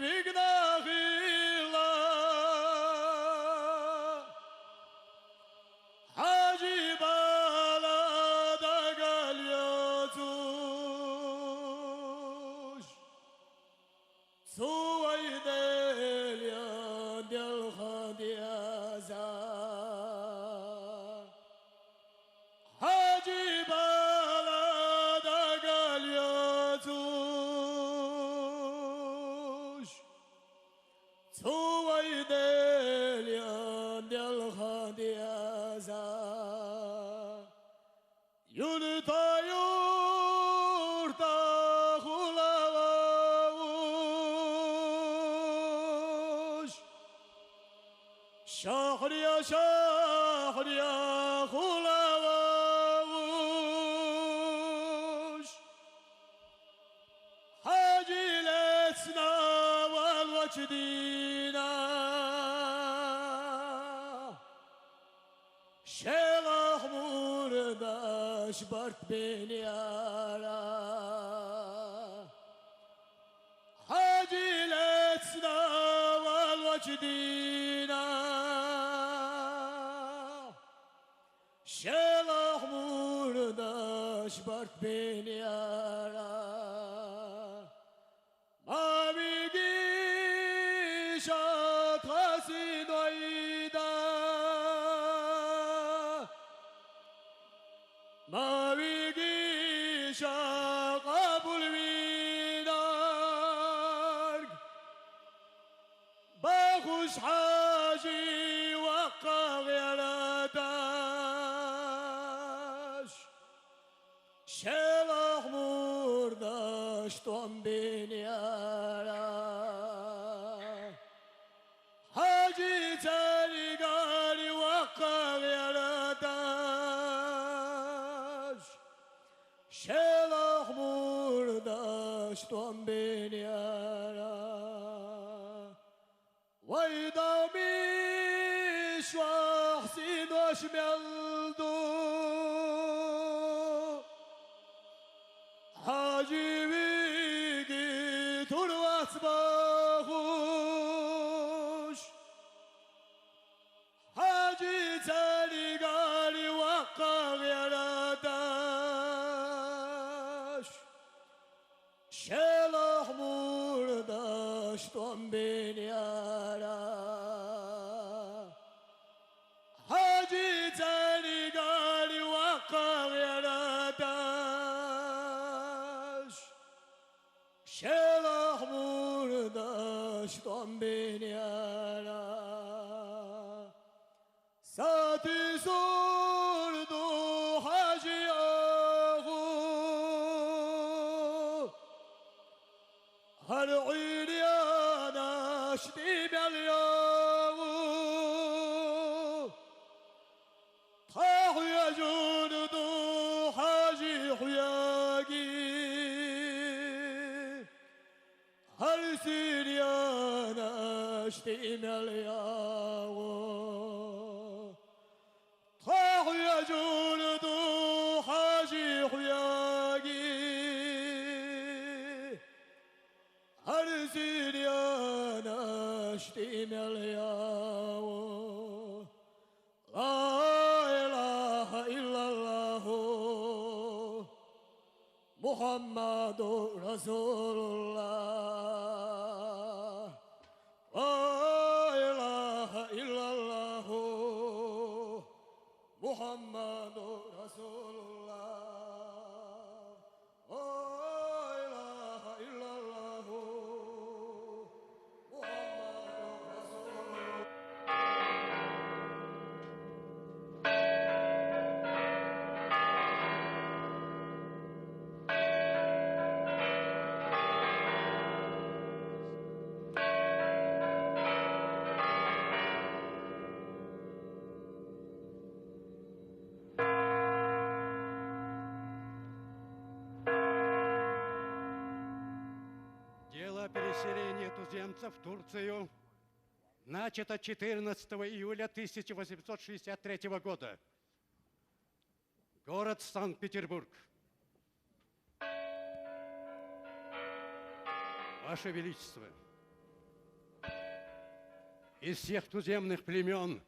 вигна хилла. Хьажи бала дагал йоцуш, цу вай Делан делхан деза. Хьажи бала дагал йоцуш, цу вай Делан делхан деза. Юрта-юрта хула вовш, шахьре-шахьре хула вовш, Хьажи лецна валочу дийнахь, шелахь мурдаш барт бен яра. Хьажи лецна валочу дийнахь, шелахь мурдаш барт бен яра. Ма вигиша тха синойда, ма вигиша къабулвинарг, бахуш Хьажи ваккха гӀерташ, шелахь мурдаш тӀом бен яра. Хьажи цаьргара ваккха гӀерташ, шелахь мурдаш тӀом бен яра. Вай дами шух синош мел ду, Хьажи виги тур вац бахуш, Хьажи цаьргара ваккха гӀерташ, шелахь мурдаш тӀом бен яра. Хьажи цаьргара ваккха гӀерташ, шелахь мурдаш тӀом бен яра. Сатийсур ду Хьажи агӀо, хӀара Ӏуьйренаш тӀе мел йогӀу. Тхо хьоьжур ду, Хьажи, хьоьге, хӀара Сиренаш тӀе мел йогӀу. Тхо хьоьжур ду, Хьажи, хьоьге, хӀара Сиренаш тӀе мел йогӀу. لا إله إلا الله محمد رسول الله. لا إله إلا الله محمد رسول الله. لا إله إلا الله Туземцев в Турцию начато четырнадцатого июля тысяча восемьсот шестьдесят третьего года. Город Санкт-Петербург. Ваше Величество, из всех туземных племен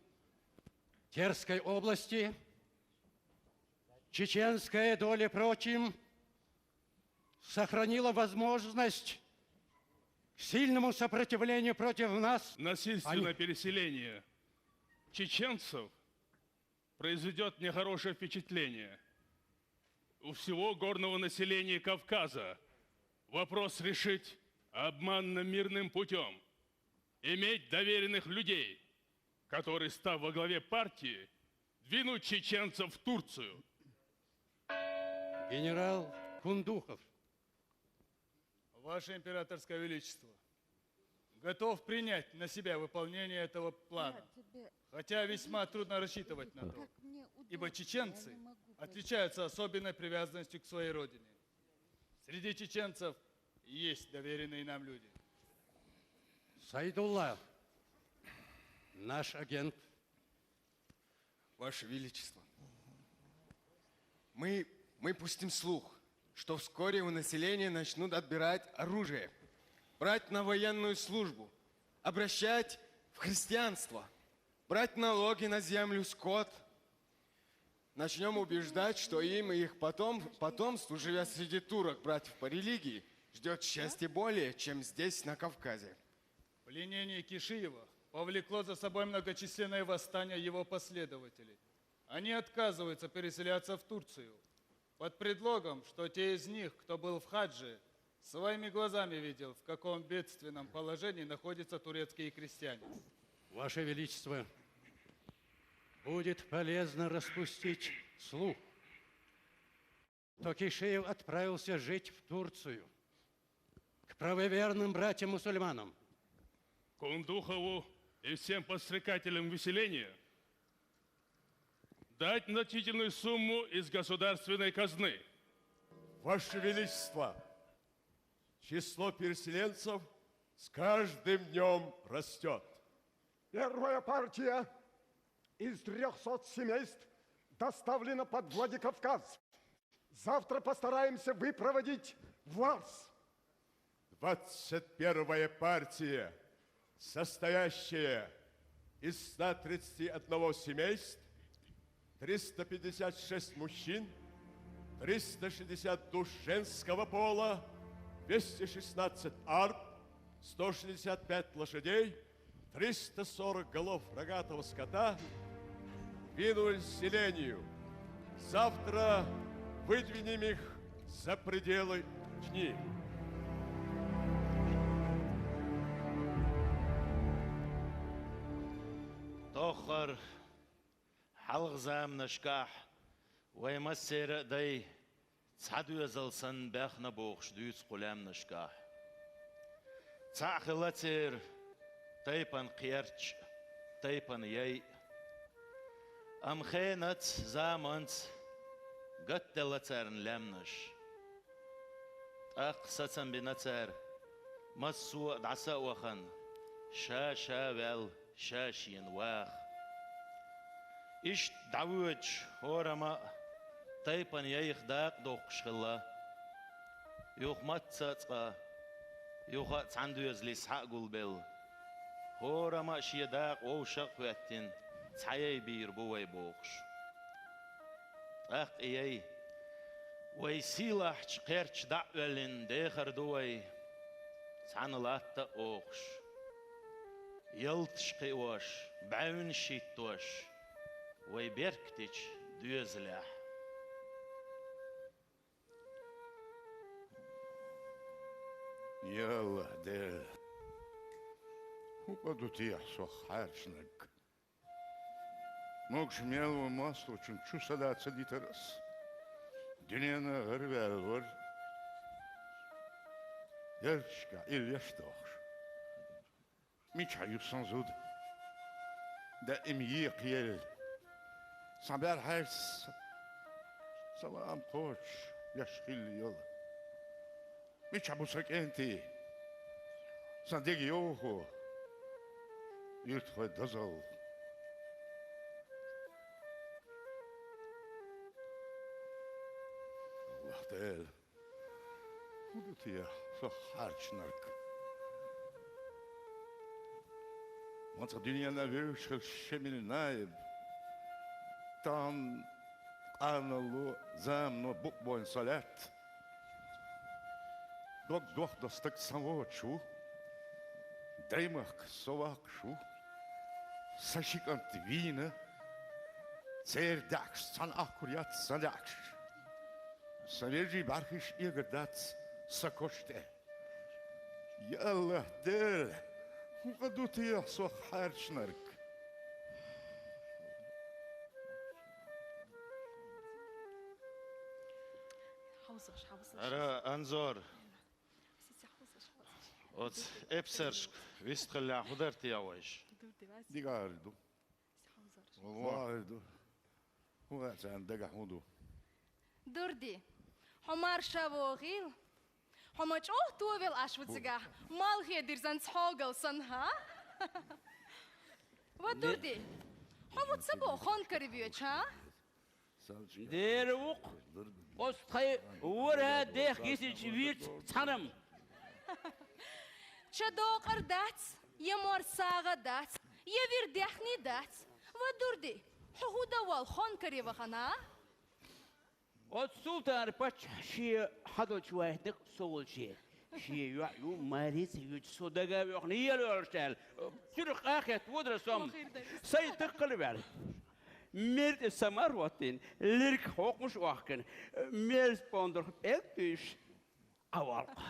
Терской области чеченская доля прочим сохранила возможность к сильному сопротивлению против нас. Насильственное Они- переселение чеченцев произведет нехорошее впечатление у всего горного населения Кавказа. Вопрос решить обманно-мирным путем. Иметь доверенных людей, которые, став во главе партии, двинут чеченцев в Турцию. Генерал Кундухов. Ваше императорское величество, готов принять на себя выполнение этого плана, хотя весьма трудно рассчитывать на то, ибо чеченцы отличаются особенной привязанностью к своей родине. Среди чеченцев есть доверенные нам люди. Сайдулла, наш агент. Ваше Величество, мы, мы пустим слух, что вскоре у населения начнут отбирать оружие, брать на военную службу, обращать в христианство, брать налоги на землю, скот. Начнем убеждать, что им и их потом, потомству, живя среди турок, братьев по религии, ждет счастье более, чем здесь, на Кавказе. Пленение Кишиева повлекло за собой многочисленные восстания его последователей. Они отказываются переселяться в Турцию под предлогом, что те из них, кто был в хадже, своими глазами видел, в каком бедственном положении находятся турецкие крестьяне. Ваше Величество, будет полезно распустить слух, что Кишиев отправился жить в Турцию, к правоверным братьям-мусульманам. Кундухову и всем подстрекателям выселения дать значительную сумму из государственной казны. Ваше Величество, число переселенцев с каждым днем растет. Первая партия из трёхсот семейств доставлена под Владикавказ. Завтра постараемся выпроводить в Ларс. Двадцать первая партия, состоящая из ста тридцати одного семейств, триста пятьдесят шесть мужчин, триста шестьдесят душ женского пола, двести шестнадцать арб, сто шестьдесят пять лошадей, триста сорок голов рогатого скота двинулись к селению. Завтра выдвинем их за пределы Чни. Тоххар хьалха заманашкахь вай массеран а дай цхьа доьзал санна баьхна бохуш дуьйцу кху лаьмнашкахь. Цхьаъ хилла церан тайпана кхерч а, тайпана яй а. Амма хенаца, заманца гатделла царна лаьмнаш. ТӀаккха сацам бина цара, массо а дӀаса а вахана, ша-ша ваьлла, ша-шена ваха. Иштта дӀавоьдуш хӀорамма а тайпана яйх дакъа доккхуш хилла. Юха мацца а цкъа, юха а цхьана доьзале схьа а гулбелла, хӀорамма а шен дакъа вовшах а хӀоьттина, цхьа яй бийр бу вай бохуш. ТӀаккха и яй: «Вай сийлахьчу кхерча дӀа а оьллина дехар ду вай», — цхьана латта а охуш, ялташ кхиош, бӀаьвнаш хӀиттош, вай беркатечу доьзалехь. Я АллахӀ Дела, хӀун къа ду техьа сох хьарчнарг? Могуш мел ван мостагӀчун чу садаца дитар ас. Дуьненан гӀараваьлла вара, ярташкахь иллеш а дохуш. Мичахь ю сан зуда? Даим екхъелла, сан баьрхьаьрца салам кхочуш, еш хилла йолу. Мичахь бу сан кӀентий? Сан дег йовхо, иртхой дозал. Аллах Дела, хӀун ду те со хьарчнарг? Ма цхьа дуьненна вевзаш хила шемил наиб. Тахан къаналло, замано букъ бойна со лаьтта. Дог дохадо стаг сан воцуш ву. Даймахка со ваккхаш ву. Сан ши кӀант вийна. Церан даьӀахкаш цхьана ахкур яц сан даьӀахкаш. Сан вежарий бӀаьрхиш эгар дац сан коша тӀе. Я Аллах Дела, хӀун къа ду те со хьарчнарг? Хьовсаш, хьовсаш. Ара, Анзор. Сиси хьовсаш, хьовсаш. Оц эпсаршка вистхилла хӀун дар те вайша? Дурди вац. Дика ар ду. Сиси хьовсаш. Валлахи ду. ХӀун вац царна дагахь хӀун ду? Дурди, хьо марша вогӀийла. Хьо ма чӀогӀа товел Ӏаш ву цигахь, малхе дирзанца хьогал санна, хӀа? Ва Дурди, хьо ву ца бо хон каре воьдуш, хӀа? Дера ву-кх, оцу тхайн ворхӀ дех йисинчу вирца цхьаьна-м. Ча докъар дац, я мор сагӀа дац, я вир даьхни дац. Ва Дурди, хьо хӀун дан воллу хон каре вахана, а? Оцу султан-паччахь шен хьадолчу ваьхнарг со волче, шен йоӀ ю, маре ца йоьдуш со дага а воьхна, ела йолуш аьлла, цуьрах къахетта водара со-м, сайн такхал а ваьлла. Мер тӀе са мара хӀоттийна, лирг хьокхуш а охкина, мерза пондурх пӀелг туьйсуш, Ӏа валкъа.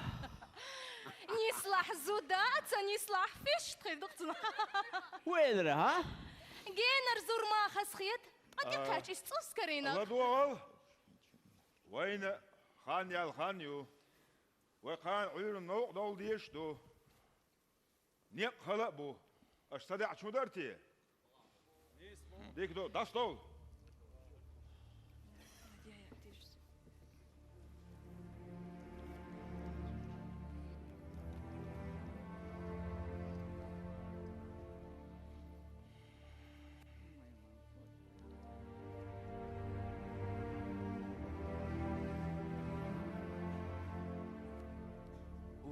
Нислахь зуда а ца нислахь, фишт хир ду-кх цунах. ХӀун элира, хӀа? Генара зур ма хазахета, ткъа тӀекхаьчча иза цӀус карийна. ЛадогӀал! Вайна хан ял хан ю. Вай кхана Ӏуьйранна новкъа довла дезаш а ду. Некъ хала а бу. Аша ца даьӀча хӀун дара те? Дика ду, дӀасадовла.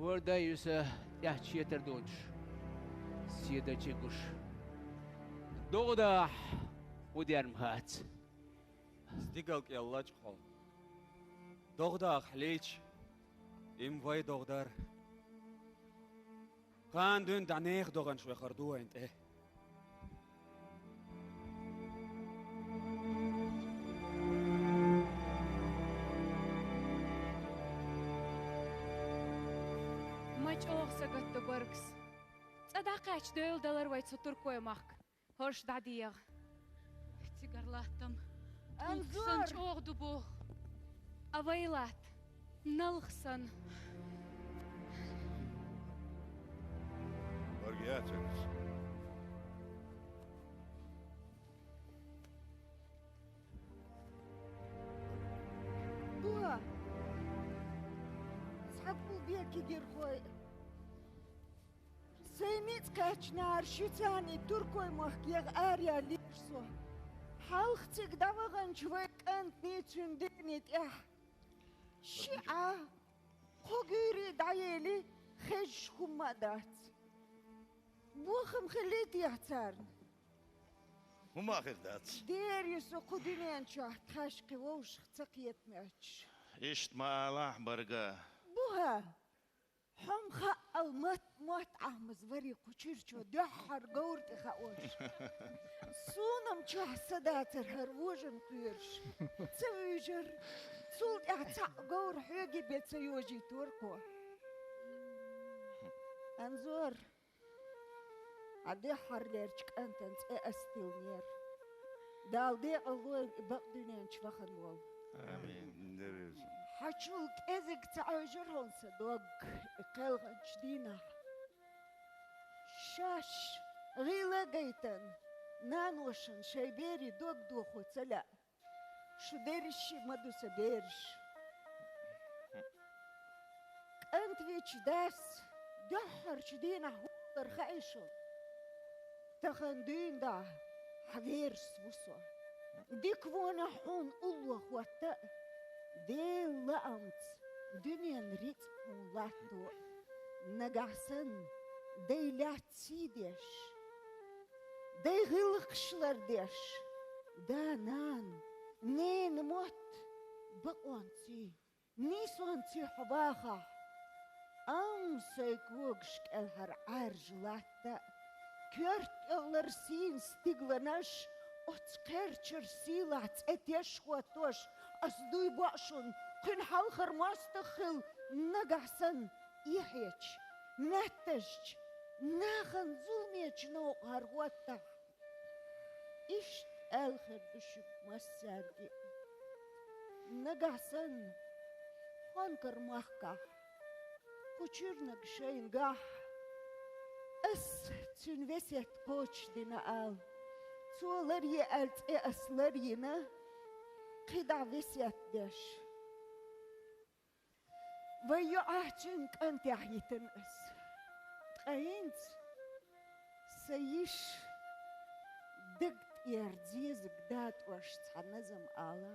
Ворда а юьса тӀехь четар доцуш, седа чегуш. ДогӀа-дахь, хӀун дер-м хац. Стигал кӀел лачкъо. ДогӀа-дахахь лийча, и-м вай догӀа дара. Кхана дуьйна дӀа нехан догӀанаш вехар ду вайна тӀе. Ма чӀогӀа сагатдо Баргас. ЦӀа дӀакхаьчча, девлла далар вай цу туркойн махка. ХӀорш дӀадегӀа. Цигара латтам. Анзор! Тулг санна чӀогӀа ду боху. А вай латта налх санна. Баргас яцара иза. Бо! Цхьа кхул бен кегийрхой. Сайн ницкъ кхаьчнера шуьца, и туркойн махка яха араяьллера со. Хьалха цига дӀаваханчу вай кӀантана, цуьнан дений тӀехь шиъ а, кхо гуьйре дӀаели, хезаш хӀумма а дац. Бохам хиллий техьа царна? ХӀумма а хир дац. Дера ю со кху дуьнен чохь тхаьш кхин вовшах ца кхетамоьттуш. Иштта ма алахь, Барга. Бу-хьа! Хьо-м хаъал мотт-мотт Ӏамаза варий кху чуьрчо дуьххьара говра тӀе хаош. Суна-м чохь са дацара хӀара вожан кхоьруш. Ца вуьйжара, цул тӀаьхьа цхьаъ говра хьоьга бен ца йожийтора кхо. Анзор! Хьан дуьххьарлерчу кӀантан цӀе ас диллинера. Дала декъалдойла и бакъ дуьнен чу вахана волу. Амин. Хьан чул кӀезиг ца Ӏевжира хьуна сан дог и кхелханчу дийнахь. Шаьш гӀийла а гайтина, наношна шайн берийн дог дохо ца лаьа. Шу дерриш а ма ду сан бераш. КӀант вича дас Дуьххьарчу дийнахь хӀун хилар хаьий шуна? Тахана дуьйна дӀа хьан верас ву со. Дика вонехь хьуна уллохь хӀотта а, Делан лаамца дуьненан рицкъ хьуна латто а. Нагахь санна дай лаьцна сий деш, дай гӀиллакхаш лардеш, да-нана, ненан мотт бакъонций, нийсонций хьо вахахь, амма сайн когаш кӀелхьара Ӏаьржа латта а, коьрта тӀехула сийна стигланаш оцу кхерчара сийлахь цӀе теш а хӀоттош, ас дуй боу шуна, кхуьнан хьалхара мостагӀ хила, нагахь санна эхьечу, маьттазчу, нахана зуламечу новкъахьара хӀоттахь. Иштта аьлла хир ду шуьга массаьрга а. Нагахь санна, хьонкара махкахь, кху чуьрниг шайна гахь, ас цуьнан весет кхочушдина ала, цо ларъе аьлла цӀе ас ларйина, кхидӀа весет деш. Вайн йоӀах цуьнан кӀантех йитина ас. Ткъа хӀинца сан йиша даг тӀера зезаг датӀош цхьа назам ала.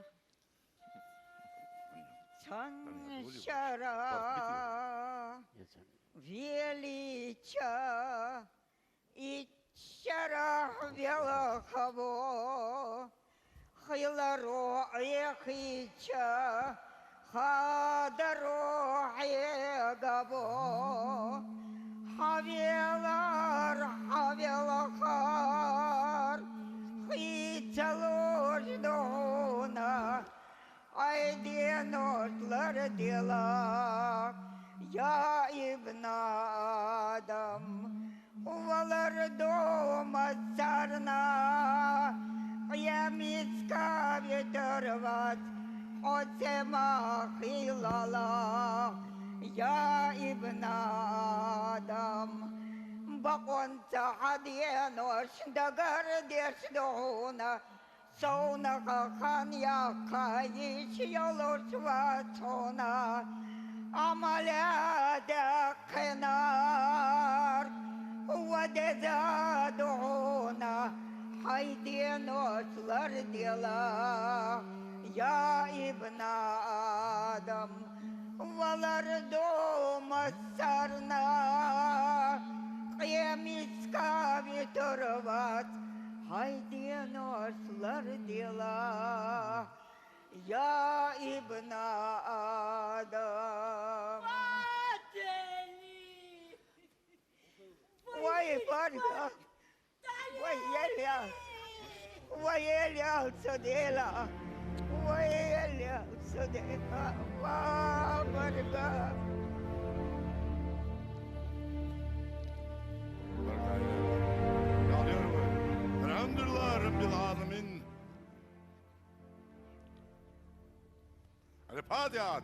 Цхьана шера велийча, итт шерахь велхаво, хиларо Ӏехийча, хадаро хьегаво. Хьан велар, хьан велхар, хи ца луш ду хьуна, хьайн денош лардела, я ибн Адам. Валар ду массарна, Ӏемиска витар вац, хьо цӀе ма хилалахь, я ибн Адам. Бакъонца хьан денош дагардеш ду хьуна, совнаха хан яккха йиш йолуш вац хьуна, Ӏамал а даьккхинарг ва деза ду хьуна, хьайн денош лардела, я ибн Адам. Валар ду массарна, Ӏемиска витар вац, хьайн денош лардела, я ибн Адам. Вай, барга! Вай, ел ял! Вай, ел ял, со Дела! Вай, ел ял, со Дела! Ва, барга! Алхьамдулиллахь Раббил Ӏаламин. Аль-Фатихьа.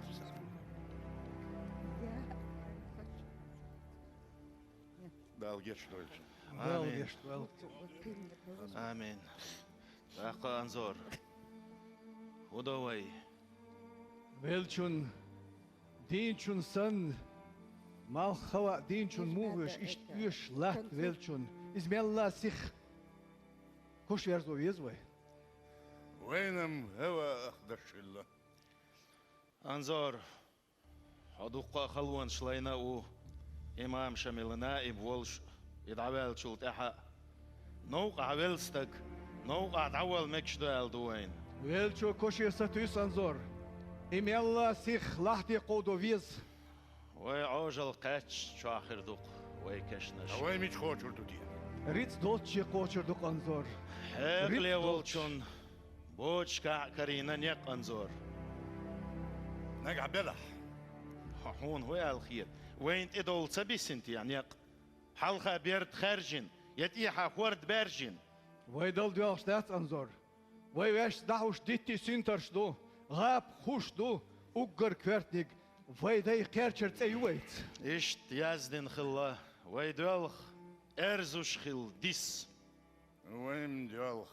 Дала гечдойла. Дала Амин. Гечдойла. Амин. ТӀаккха, Анзор, хӀун до вай? Веллачун, дийначун санна, малх хава а дийначун муха оьшу, иштта оьшуш латта веллачун. Иза мелла а сиха куш верзо веза вай. Вайна-м хӀаваах даш хилла. Анзор, хьо дуккха а халонаш лайна а ву, имам Шамилан наиб волуш, и дӀаваьллачул тӀаьхьа а. Новкъахь велла стаг, новкъахь дӀавала мегаш ду аьлла ду вайна. Веллачо кошера сатуьйсу, Анзор. И мелла а сиха лахьте кховдо веза. Вай Ӏожалла кхаьчча чохь хир ду-кх вай кешнаш. Ткъа вай мича кхочур ду те? Рицкъ долчче кхочур ду-кх, Анзор. Хьекъале волчун бочкахь а карийна некъ, Анзор. Нагахь белахь. Хьо, хьуна хӀун аьлла хета? Вайна тӀедовла ца бисина те некъ? Хьалха берда хаьржина, я тӀехьа хӀорда баьржина? Вай дала доьлхуш дац, Анзор. Вай ваьшца дӀахьуш диттий синтарш ду, гӀапах хӀуш ду, уггар коьртаниг вай дай кхерчара цӀе ю вайца. Иштта яздина хилла, вай доьлху эрзуш хилла дис. Вайн доьлху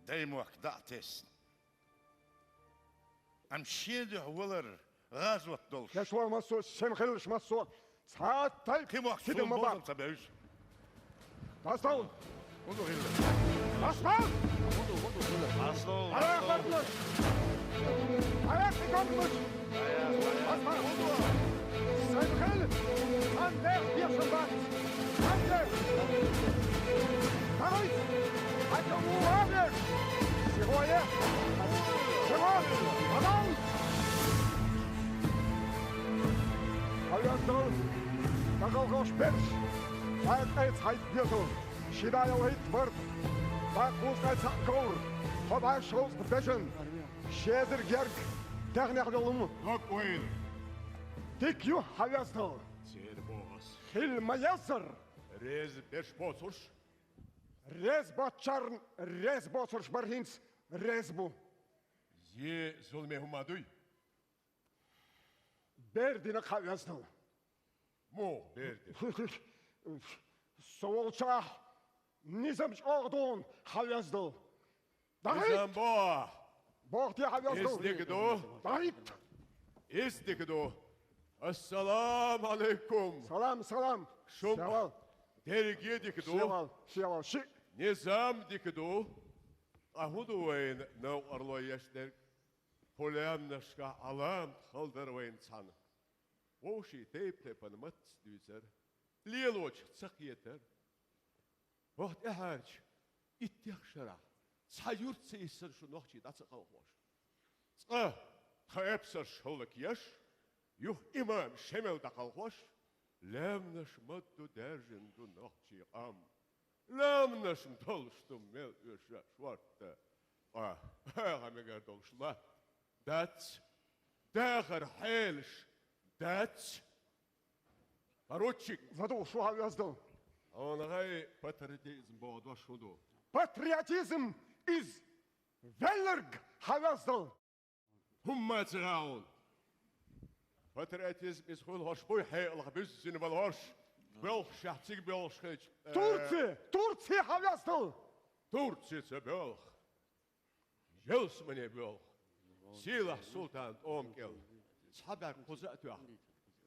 даймохк дӀа а тесна. Амма шен дуьхьа валар гӀазот долуш. Кешвар массо а, сема хиллаш массо а, Цхьа тайпа кхин мохк сида сул ма баккха. Ца бевза. Дастал! Хьун ду хилла? Дастал! Хьун ду, хьун ду хилла? Дастал! Арахь бардалаш! Арахь и гомдалаш! Дастал! Сайн хил! Ан дер бешен бац! Ан дер! Давай! Хьайка уавеш! Сихоя! Сихо! Давай! Хьавяздал, дӀакхалхош берш, цхьа ткъе цхьайтта бетал, ши дӀаялхайтта барт, баккхий ткъе цхьаъ говр, кхо бӀаь шовзткъа бежан, ши эзар герга, технехь долу ма. Лаг ойла. Дика ю, хьавяздал. Церан бохас. Хила ма еззара. Реза берш боцурш. Реза боцчарна реза боцурш бара, хӀинца реза бу. Е зуламе хӀума дуй? Бер дина, хьавяздал. Муха бер дина? Со волчохь низам чӀогӀа ду хьуна, хьавяздал. ДӀахӀитта! Низам боху! Боху те, хьавяздал. Иза дика ду? ДӀахӀитта! Иза дика ду. Ассаламу Ӏалайкум! Салам, салам! Шун дерриге дика ду? Шевал, шевал, ши. Низам дика ду? Ткъа хӀун ду вайна новкъарло еш дерг? Кху лаьмнашкахь Ӏаламат хала дара вайна цхьаьна. Вовшийн тайп-тайпана маттаца дуьйцура, лелочух ца кхетара. Вахта тӀаьхьарчу иттех шарахь цхьа юрт ца йиссина шу нохчий дӀа ца кхалхош. Цкъа тхан эпсарш хӀаллакъеш, юха имам Шемал дӀакхалхош, лаьмнаш ма ду, даьржина ду нохчийн къам. Лаьмнаш ма долуш ду мел оьшу шортта. Ткъа аха мегар долуш латта дац, дахар хьелаш дац. Поручик! ЛадугӀу шу, хьавяздал. Хьуна гӀай патриотизм боху дош хӀун ду? Патриотизм иза велларг, хьавяздал. ХӀумма ца хаьа хьуна. Патриотизм иза хуьлу хӀорш буй хьекъалах буьззина вала хӀорш, боьлхушехь цига боьлхуш хилча, э, Турци! Турци, хьавяздал! Турци ца боьлху. Ялсамане боьлху. Сийлахь султан тӀома кӀел цхьа бӀаьрг кхуза а тоьхна,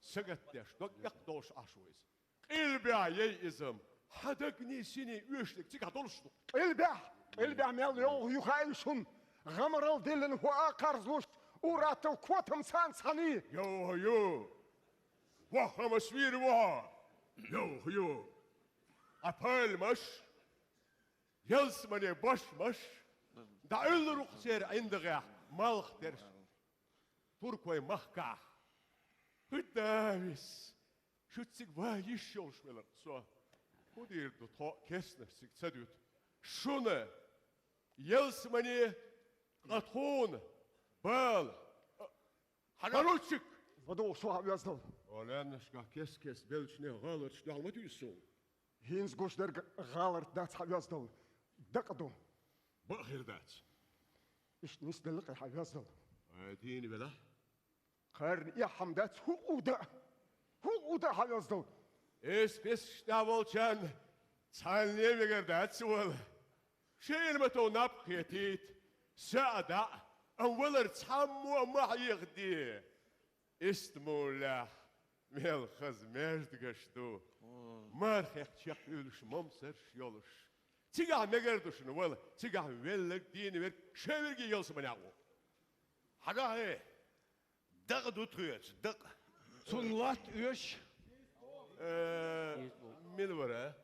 сагатдеш, дог эккха долуш Ӏаш ву иза. Къилбехь яй иза-м, хьан дагний синий оьшург цигахь долуш ду. Къилбехь, къилбехь мел йовха ю хаьий шуна, гӀамарал диллина хӀу а кхарзлуш, ур-атталла котам царна цхьаний. Йовха ю! Ваххамас вийр ву хьо! Йовха ю! Ткъа пальмаш, ялсамане башмаш, дӀа уьллур ву-кх церан ӀиндагӀехь малх дерш туркойн махкахь. ХӀуьттавис! Шу цига ван йиш йолуш велар-кх со. ХӀун дийр ду тхо, кестнаш цига ца дуьту? Шуна ялсамане, ткъа тхуна бала. Хьажа! Поручик! ЛадугӀу шу, хьавяздал. О, лаьмнашкахь кест-кеста беллачу нехан гӀаларчу дуьхьал ма туьйсу суна. ХӀинца гуш дерг гӀаларт дац, хьавяздал. Дакъа ду. Бакъ хир дац. Иштта нисделла-кх, хьавяздал. Ай, дийна велахь. Кхарна эхь хӀума дац, хӀуъу дан. ХӀуъу дан, хьавяздал. Эс песаш тӀехь волчарна цхьанне а мегар дац вала. Шайна ма тов наб кхетийта, са а даӀа, амма валар цхьаммо а ма хьехаде. Иштта муллехь мел хаза маьждигаш ду, мархех чекхуьйлуш момсарш йолуш. Цигахь мегар ду шуна вала, цигахь велларг, дийна верг, шен верг ялсаманехь ву. Хьажахье! Дакъа ду тхоьца, дакъа. Цунна латта оьшу. Э, мила вара?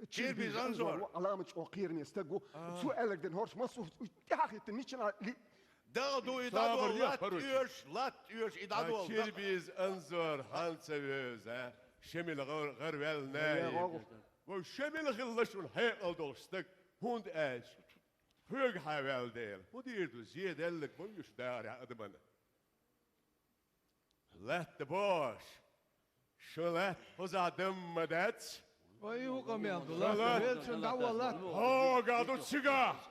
Чирбиз Анзор. Анзор ву, Ӏаламат чӀогӀа кхераме стаг ву. А. Цо аьлларг дина хӀорш массо а тӀаьхьахӀиттина, миччана ли-. Дакъа ду и дӀадолу, латта оьшу, латта оьшу, и дӀадолу. А, Чирбиз Анзор хьан ца вевза, Шемил гӀар-, гӀар ваьлла най. Вай Шемил хилла шуна хьекъал долуш стаг, хӀунда аьлча хьоьгахьа ваьлла дела. ХӀун дийр ду, зеделлаг ма вуьйш дахарехь адамана. Латта бохуш, шу латта кхузахь дан ма дац. Ой, хӀун къамел ду, латта, велчун дӀавала латта. ХӀогахь ду цигахь.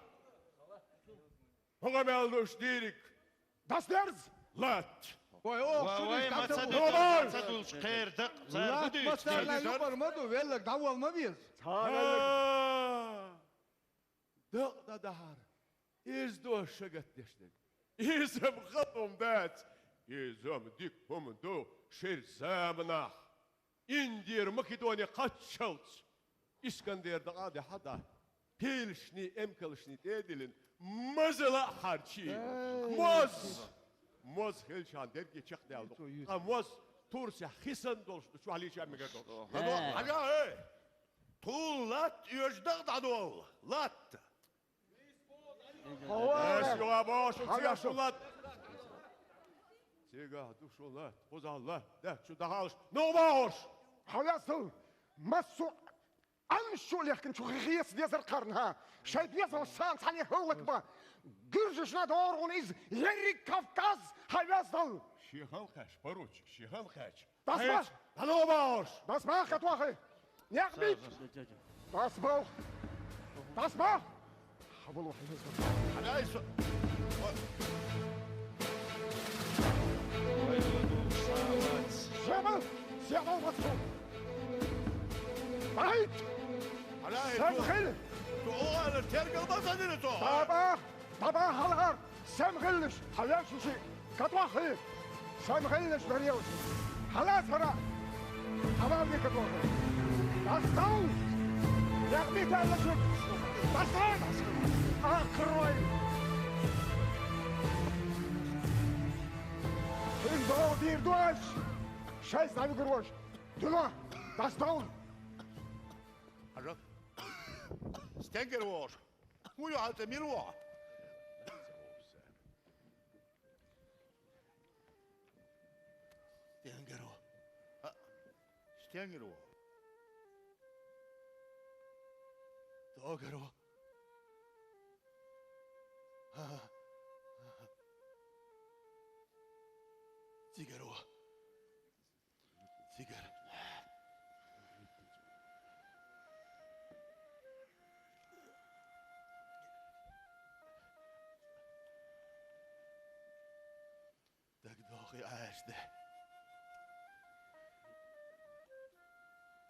ХӀун къамел ду уьш дийриг? Дас дерза! Латта! Ой, ох, шу вай, ма ца дитта, ма ца дулчу кхера дакъа, цара хӀун дуьйцу? Латта ма царна юкъара ма ду, веллаг дӀавала ма веза. Цхьа веллаг. А! Дакъа дӀадахьара. Иза ду шагатдеш дерг. Иза-м хала хӀума дац. Иза-м дика хӀума ду шира заманахь. Индера Македоне кхаччалц Искандер дакъа а даьхьад, пелашний, эмкалашний тӀе а диллина, мазала а хьарчий. Эй! Моз! Моз хилча дерриге чакхдаьлла ду. Ткъа моз Турсехь хи санна долуш ду, чохь лийча мегар долуш. Эй! Хьажа, эй! Тхуна латта оьшу дакъа дӀадолла. Латта! Ас юха бохуш, цигахь шу латта. Цигахь ду шу латта, кхузахь латта, даьчу дахьалаш, новбахуш. Хьавесал, массо а Ӏамаш чу а лехкина, чу хи хеца дезар кхарна, хӀа? Шайн дезалш царна цхьаьна хӀаллакбан. Гуьржашна догӀур хьуна иза, ерриг Кавказ, хьавесал. Шен хала кхаьчча, поручик, шен хала кхаьчча. Дасма! Хьеч! Дано бахьаш! Дасма, хатохи! Некъ бич! Дасма! Дасма! Хьавал вахьа. Хьадай со! Жема! Сема вацу! Байт! Хьадай со! Сам хил! Ту ола тергал базадина то! Баба! Даба хьалхара! Сем хилалаш! Хьавеш ши! Катваххи! Сем хилалаш, дарелаш! Хьалацара! Хьавални катваххи! Дастал! Яхмиталлаш! Дастал! Акрой! Хин дол дир дуаш! Шайс навигур ваш! Дуно! Дастал! Хьажа! Стенгер ваш! Хьуна хьалта мила ву? Стенгер ву? А, стенгер ву? Догер ву? А, а, а. Цигер ву? Цигара. Дагадохий Ӏаьржа де.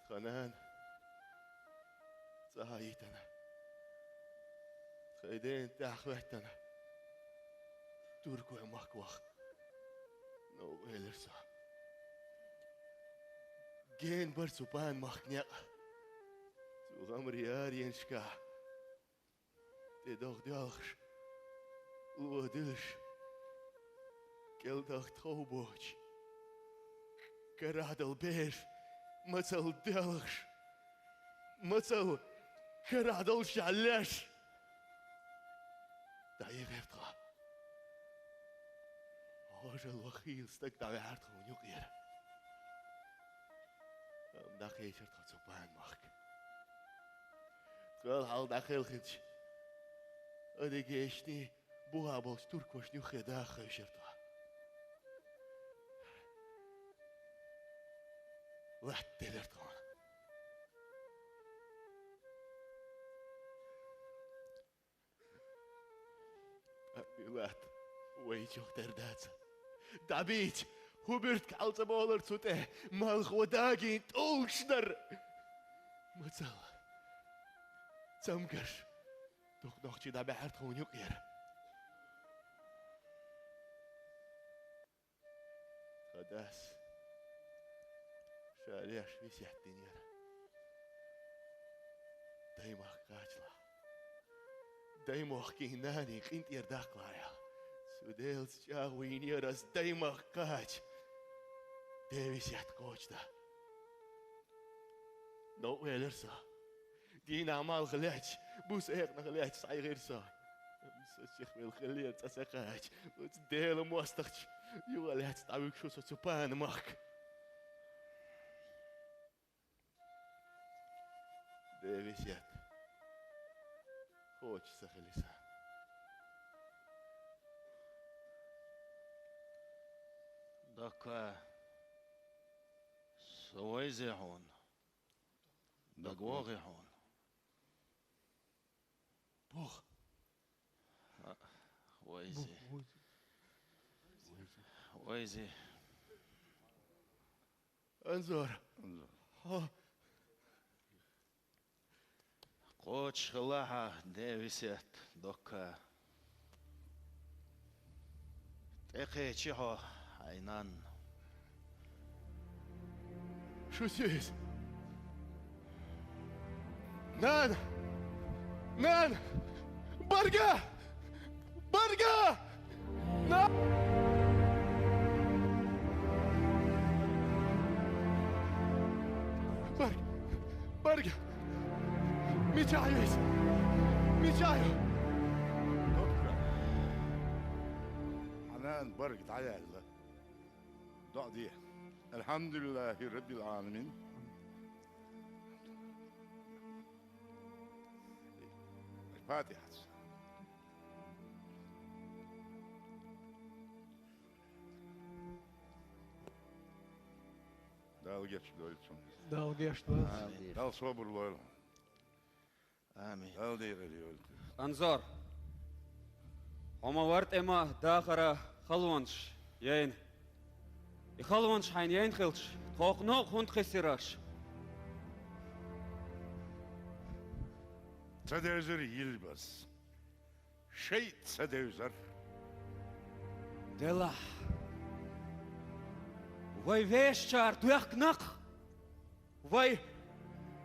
Тхан нана цӀа хьаийтина. Тхайн дена тӀаьхьахӀоьттина. Туркойн махка ваха новкъа велира со. Гена бара цу пан махка некъ. Цу гӀамарийн аренашкахь тӀедогӀа доьлхуш, ло дуьлуш, кӀел даха тхов боцуш, карахь долу бераш мацалла доьлхуш, мацалла карахь доллушехь леш. ДӀайигира тхо. Ӏожалла ваха хийла стаг дӀаваьхьира тхуна юкъера. Амма дӀакхечира тхо цу пан махка. Кхел хьалха дӀакхелхинчу адыгейшний, буха болчу туркошна юххе даха хевшира тхо. Латта делира тхуна. Ткъа и латта вайчух тера дац. ДӀабийца, хӀун буьртиг хьалцӀа болура цу тӀе, малхо дагийна тӀулгаш дара. Мацалла, цамгарш, дукха нохчий дӀабаьхьира тхуна юкъера. Тхан дас ша леш весет динера. Даймахка кхачалахь, даймохкийн нанин къинтӀера даккхалахь аьлла, цу Делаца чӀагӀо йинера ас даймахка кхача, ден весет кхочушдан. Новкъа велира со. Дийнахь малх лаьтташ, буса экъанах лаьтташ схьайгӀира со. Амма со сихвелла хиллера цкъа ца кхача, оцу Делан мостагӀчу юха лаьцна дӀавуьгуш ву со цу пана махка. Ден весет кхочуш ца хили сан. Докка, со вайзи хьуна. ДагавогӀий хьуна? Бух. А, вайзи. Бух, вайзи. Вайзи. Анзор. Анзор. Хьо. Кхочуш хилла хьан ден весет, Докка. ТӀекхечи хьо хьайн нанна. Шу сиз. Нана! Нана! Барга! Барга! На! Барга! Барга! Мича ю иза? Мича ю? Хьан нана Барга дӀаяьлла. ДоӀа де. Алхьамдулиллахи Раббил Ӏаламин. Фатихьаца. Дала гечдойла цунна. Дала гечдойла. Амин. Дала собар лойла. Амин. Дала декъала йойла. Анзор, хьо ма вара тӀема дахара халонаш яйна. И халонаш хьайна яйна хилча, тхо кхоъ хӀунда хесира аша? Ца девзар йилбаз. ШайтӀа ца девзар. Делахь, вай вешачара доьхкнах, вай,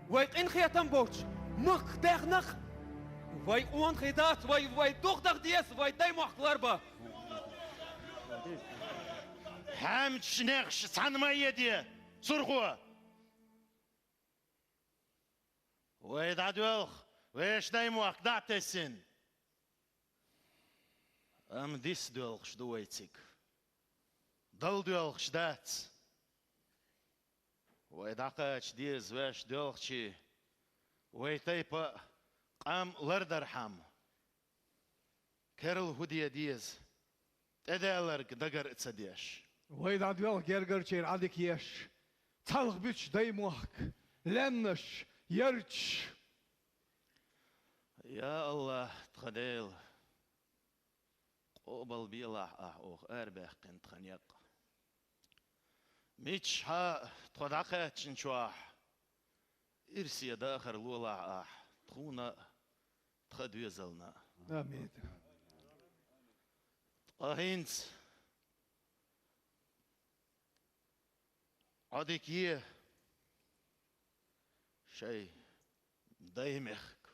вай къинхетам боцуш махках даьхнах, вай къонахий дац, вай, вай духадах деза, вай даймохк ларба. ХӀамчаш нехаш цхьанна ма еде, Сурхо! Вай дӀадоьлху, вешан даймохк дӀа а тесина. Амма дис доьлхуш ду вай цига. Дала доьлхуш дац. Вай дӀакхача деза ваьш доьлхучий, вай тайпа а къам лардархьама. Керла хӀу де деза, тӀедаларг дагар а ца деш. Вай дӀадоьлху гергарчийн Ӏадика еш, цхьалха буьтуш даймохк, лаьмнаш, ярташ. Я АллахӀ, тхан Дела, къобал белахь ахь оха арабаьккхина тхан некъ. Миччахьа тхо дӀакхаьчначохь ирсе дахар лолахь ахь тхуна а, тхан доьзална а. Амин. Ткъа хӀинца Ӏодика е шайн даймехка.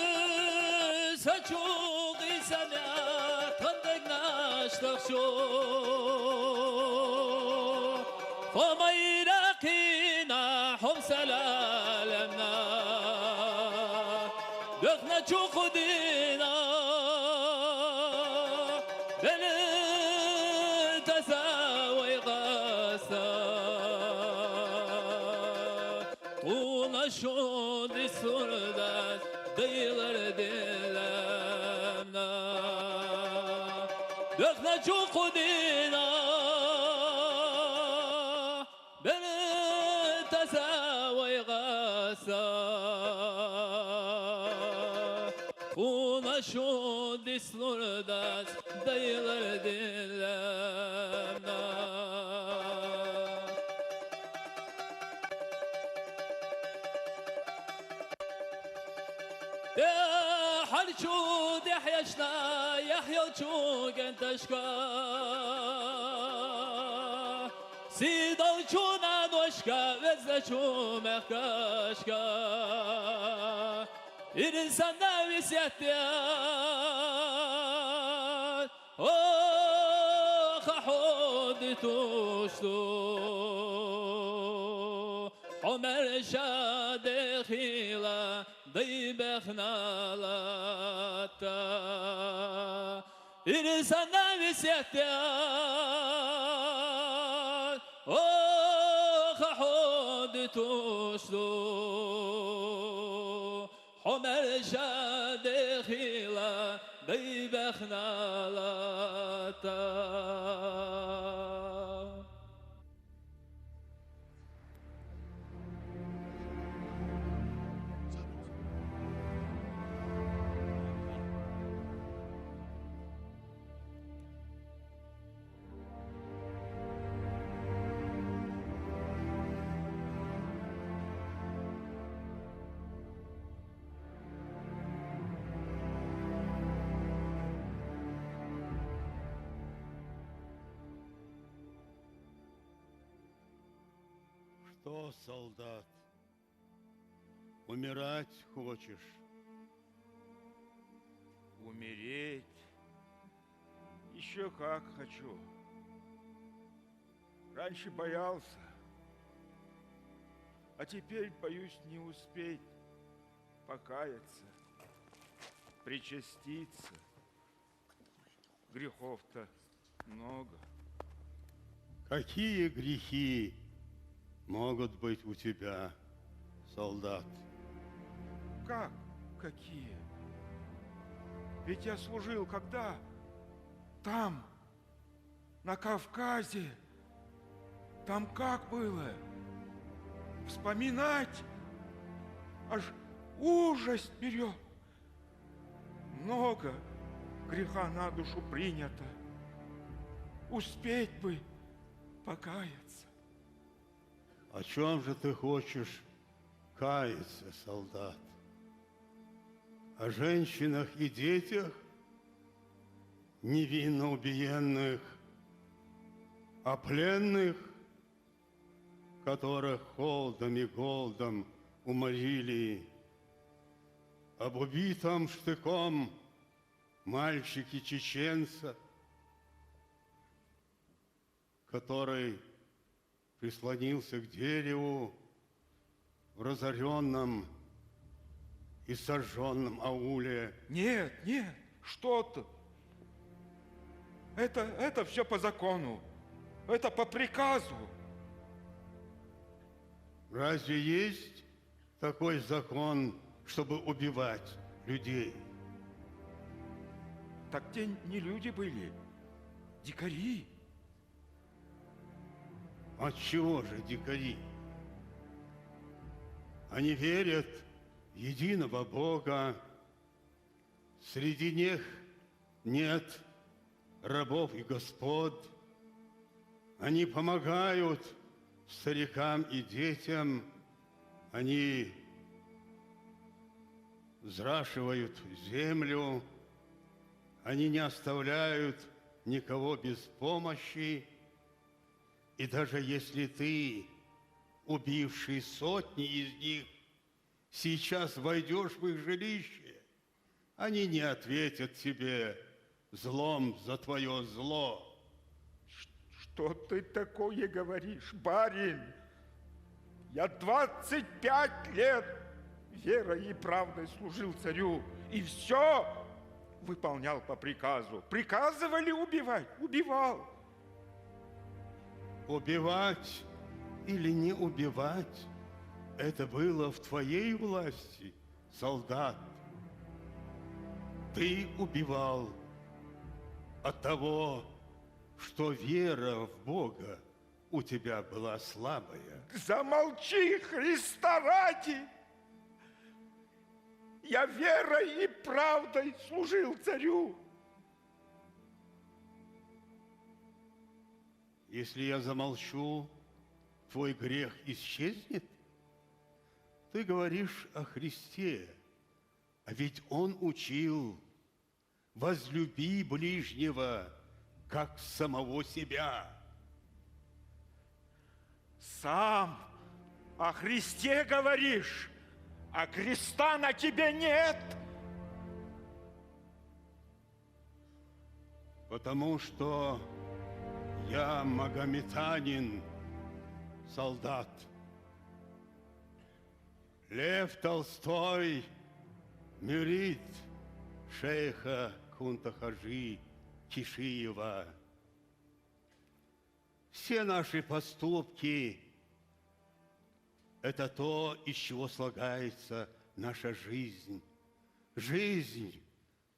Дуьйса чу къийсамя тхан дегнаш дахчу. Хьо майра кхийна хьо салаламна. Дохна чу кху дина, белин таса вай къаса. Тхуна шун дисур дац дайлар дин ламна. Дохна чу кху дина, белин таса вай къаса. Тхуна шун дислур дац дайлар дин ламна. Э, хьарчу дехьешна, яхь йолчу кӀенташка. Сийдолчу наношка, везачу мехкашка, ирсанна весет де, оха хьо дитуш ду. Хьо мерша дехила дай бехна латта. Ирсана висетя, ох, хьуд тушту, хьумер шадехила, бейбехналата. Что, солдат, умирать хочешь? Умереть? Еще как хочу. Раньше боялся, а теперь боюсь не успеть покаяться, причаститься. Грехов-то много. Какие грехи могут быть у тебя, солдат? Как какие? Ведь я служил когда? Там, на Кавказе. Там как было? Вспоминать, аж ужас берет. Много греха на душу принято. Успеть бы покаяться. О чем же ты хочешь каяться, солдат? О женщинах и детях, невинно убиенных, о пленных, которых холодом и голодом уморили, об убитом штыком мальчике-чеченце, который прислонился к дереву в разоренном и сожженном ауле. Нет, нет, что ты. Это, это все по закону. Это по приказу. Разве есть такой закон, чтобы убивать людей? Так те не люди были, дикари. Отчего же дикари? Они верят в единого Бога. Среди них нет рабов и господ. Они помогают старикам и детям. Они взращивают землю. Они не оставляют никого без помощи. И даже если ты, убивший сотни из них, сейчас войдёшь в их жилище, они не ответят тебе злом за твоё зло. Ш-, что ты такое говоришь, барин? Я двадцать пять лет верой и правдой служил царю, и всё выполнял по приказу. Приказывали убивать — убивал. Убивать или не убивать, это было в твоей власти, солдат. Ты убивал от того, что вера в Бога у тебя была слабая. Замолчи, Христа ради! Я верой и правдой служил царю. Если я замолчу, твой грех исчезнет? Ты говоришь о Христе, а ведь Он учил: «Возлюби ближнего, как самого себя». Сам о Христе говоришь, а креста на тебе нет. Потому что я магометанин, солдат. Лев Толстой, мюрид шейха Кунта-Хаджи, Кишиева. Все наши поступки — это то, из чего слагается наша жизнь. Жизнь,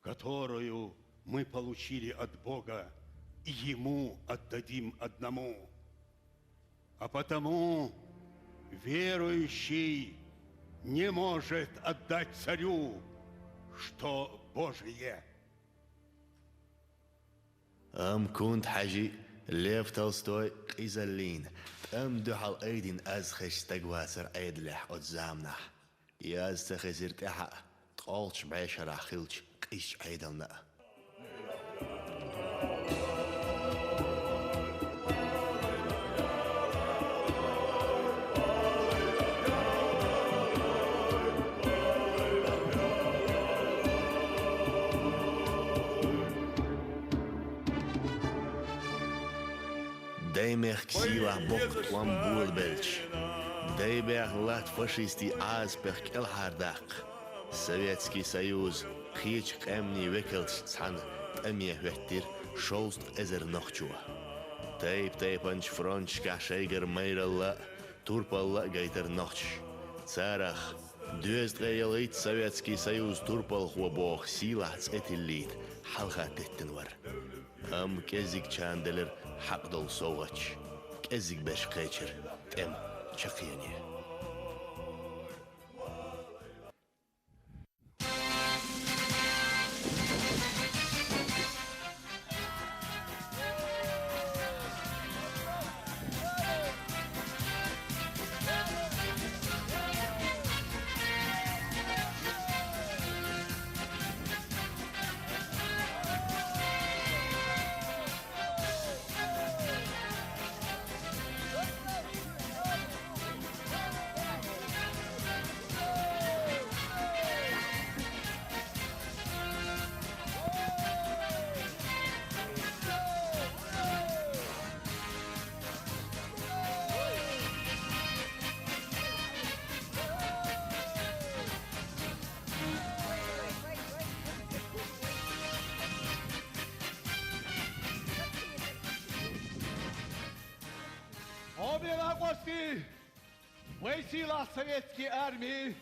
которую мы получили от Бога, и Ему отдадим одному. А потому верующий не может отдать царю, что Божие. Амма Кунта-Хьажий, Лев Толстой къизаллин, тӀамна дуьхьал айдина аз хезаш стаг вацара Ӏедалехь оцу заманахь. Аз ца хезира тӀаьхьа а, ткъолгӀачу бӀешарахь хиллачу къизачу Ӏедална а. Даймехкан сийлахь боккха тӀом болабелча, Даймехкан латта фашистийн Ӏазапех кӀелхьардаккха, Советский Союз кхечу къаьмнийн векалшца цхьаьна тӀаме хӀоьттира шовзткъа эзар нохчо. Тайп-тайпанчу фронташкахь шайгара майралла а, турпалла а гайтира нохчаша. Царах дезткъе ялхитта Советский Союз турпалхо боху сийлахь цӀе тиллийта хьалха теттина вара. Амма кӀеззигчарна делира хьакъ долу совгӀаташ, кӀеззиг берш кхечира тӀеман чаккхене. Хьоме накъостий! Вай сийлахь советский арми,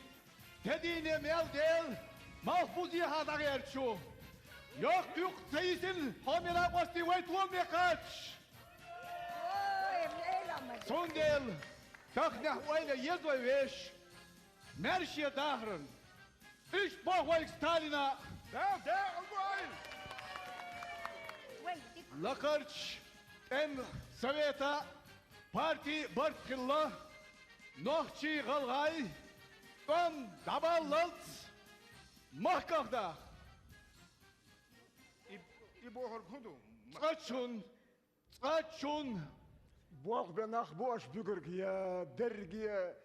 тедийне мел Дела, малхбузехьа дӀагӀерташ ву. Йоккха юкъ ца йисина, хьоме накъостий, вай тхуна ма кхаччалц. Цундела таханехь ойла еза вай вешан, маьрша дахаран. Иштта боху вайга Сталина. Да, да, огонь! Лакхарчу тӀеман совета, парти барт хилла, нохчий, гӀалгӀай, тӀом дӀабаллалц, махках даха. И, и бохург хӀун ду? Цкъачунна, цкъачунна. Болх бен нах бу аша буьгург, я дерриге.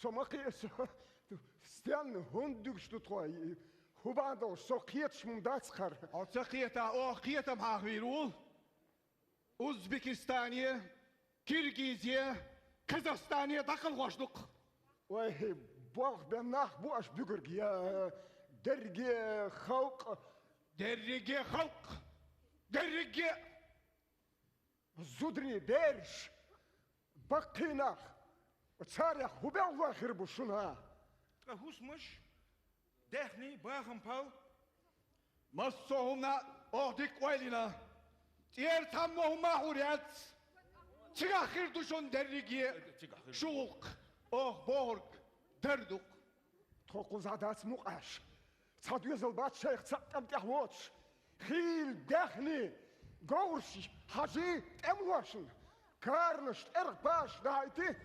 Со ма кхета со. Стенна, хӀунда дуьгуш ду тхо? ХӀун бан долуш, со кхеташ мума дац хӀара. Хьо ца кхетахь, оха кхетам хьахавийр ву. Узбекистане, Киргизе, Казахстане дӀакхалхош ду-кх. Вай, болх бен нах бу аша буьгург, я дерриге халкъ. Дерриге халкъ! Дерриге! Зударий, бераш, баккхий нах, царех хӀун белхалой хир бу шуна? Ткъа хӀусамаш, даьхний, бахам, пал? Массо а хӀуманна оха дика ойла йина. ЦӀера цхьаммо хӀумма а хьур яц. Цигахь хир ду шуна дерриге а. Цигахь хир ду. Шу гӀуллакх, оха бохург дар ду-кх. Тхо кхузахь дац мукъаш. Цхьа доьзал бац шайх цхьаъ тӀам тӀехь воцуш. Хийла даьхний, говраш хьажий тӀемалошна, каранаш, тӀерх баш дахьийтий,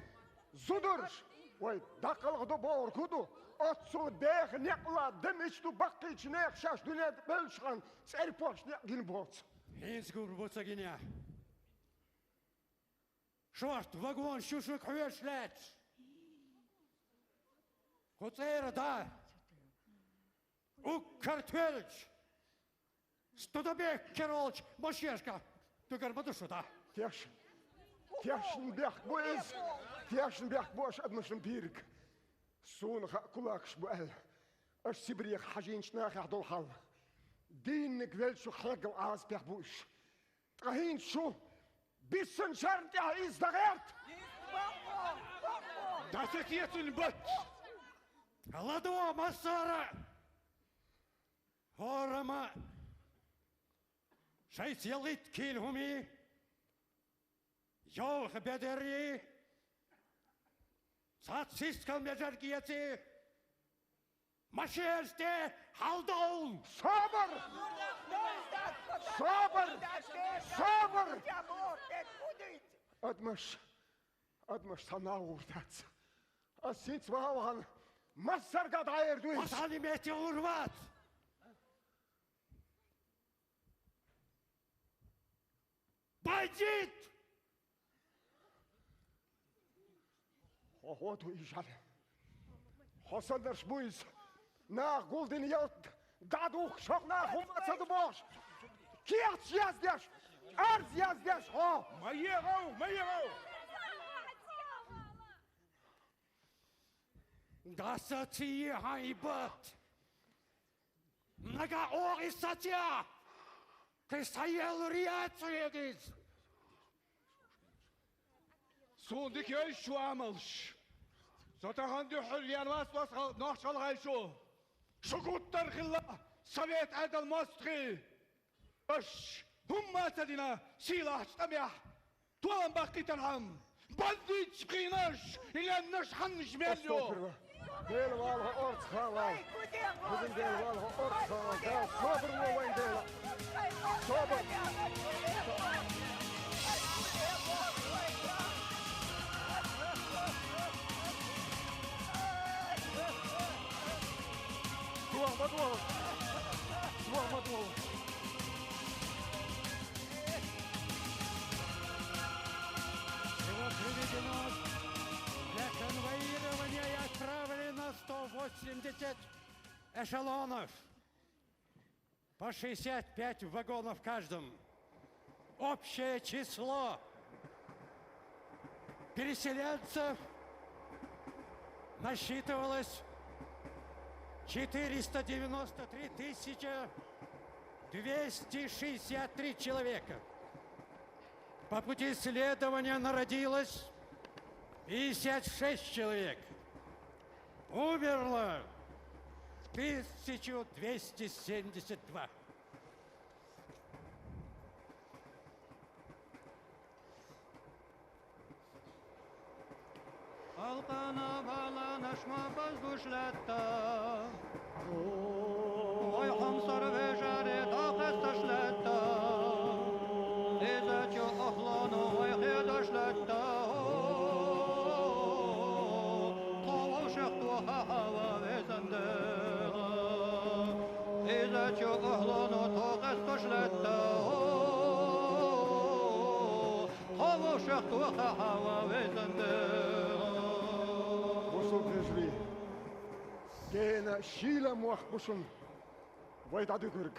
зударш, вай, дӀакхалхадо бохург хӀун ду? Оццул беха некъ лан дан мича ду баккхийчу нехан шаьш дуьнен тӀе бевллачхьана цӀерпошна некъ гина боцу? ХӀинца гур бу ца гинехь. Шорта вагонаш ю шуьга хьоьжуш лаьтташ. Кху цӀера дӀа, уггар тоьллачу, Студебеккер олучу машенашкахь дуьгур ма ду шу дӀа. Теш-, тешна бехк бу иза, тешна бехк бу аша адамашна бийриг. Суна хаьа кулакаш бу аьлла. Аша Сибрех хьажийначу нахехь долу хьал. Дийннаг велча хьегал Ӏазапехь бу уьш. Ткъа хӀинца шу биссина шарна тӀехь иза дан гӀерта? Даса тесина бац. ЛадогӀа массара а! ХӀораммо шайца ялхитта кийла хӀума, йовха бедарий, цхьацца сискал мегарг эций, машенаш тӀе хьалдовла! Собар! Собар! Собар! Адамаш, адамаш, цхьа нагӀур дац. Ас хӀинца ваха вахана массаьрга дӀаэр дуьйцу. Ас хьалимете гӀур вац! Бандит! Хьо хӀун ду иза? Хьо саннарш бу иза. Наха гулдина ялта дӀадухкуш, хӀокху наха хӀумма а ца ду бохуш, кехаташ яздеш, арз яздеш хьо. Ма егӀов, ма егӀов! ДӀасацийе хьайн бат! Нагахь оха иза сацахь, кхин схьаеллур яц хьоьга иза. Суна дика йойза шун амалш. Со тахана дуьххьара веана вац, нохч-гӀалгӀай шу. Шу гуттар а хилла совет Ӏедал мостагӀий. Аша хӀумма а ца дина, сийлахьчу тӀамехь толам баккхийтархьама, бандиташ, пхиънаш, и лаьмнаш, хьаннаш мел ю. Астагфирулла. Дела валахь, орца хаа вала. Везан Дела валахь, орца хаа вала. Дала собар ло вайн, Дела. Собар. Чохь ма догӀалаш! Чохь ма догӀалаш! Всего приведено для конвоирования и отправлено сто восемьдесят эшелонов. По шестьдесят пять вагонов в каждом. Общее число переселенцев насчитывалось четыреста девяносто три тысячи двести шестьдесят три человека. По пути следования народилось пятьдесят шесть человек. Умерло тысяча двести семьдесят два. Халкъана баланаш ма баздуш лаьтта. Вай хьомсара вежарий дӀакъаьсташ лаьтта. Иза чу охлоно вай хедаш лаьтта. Тхо вовшах тоха хьава везан дела. Иза чу охлоно тхо къаьсташ лаьтта. Тхо вовшах тоха хьава везан дела. Бусалба вежарий, гена шийла мохк бу шуна вай дӀадуьгург.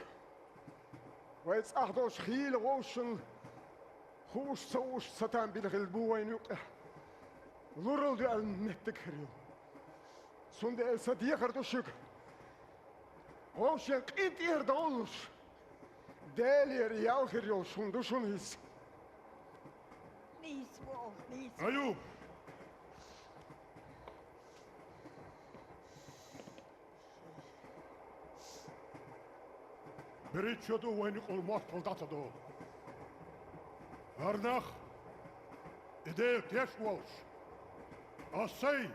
Вай цӀахь долуш хийла вовшашна хууш ца хууш сатам билхилла бу вайна юкъехь. Луралла ду аьлла меттиг хир ю. Цундела сан дехар ду шуьга. Вовшийн къинтӀера довлуш, Делера ял хир йолуш хӀума ду шуна иза. Нийса ву, нийса. Аюб! Берриг чу ду вайна юкъара мохк дӀа ца догӀу. ХӀара нах, и Дела теш волуш, ас сайн,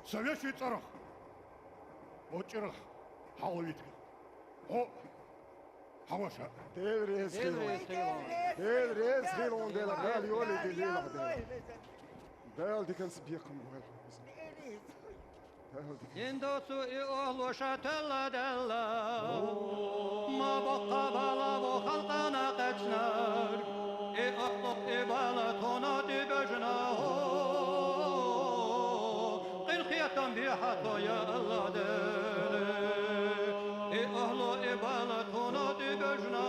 сан вешин цӀарах, оцу чӀирах хьалавита хьо, хьо а, хьан ваша а. Дела реза хила вайна. Дела реза хила вайна, Дела, Дала йолий дилла лелахь, Дела. Дала диканца бекхам бойла. Дала диканца. Индоцу и охло ша тоьлла даьлла. Ма боккха бала бу халкъана кхаьчнарг. И охло и бала тхуна тӀебежна. Къинхетам бехьа тхо, я Аллах Дела. И охло и бала тхуна тӀебежна.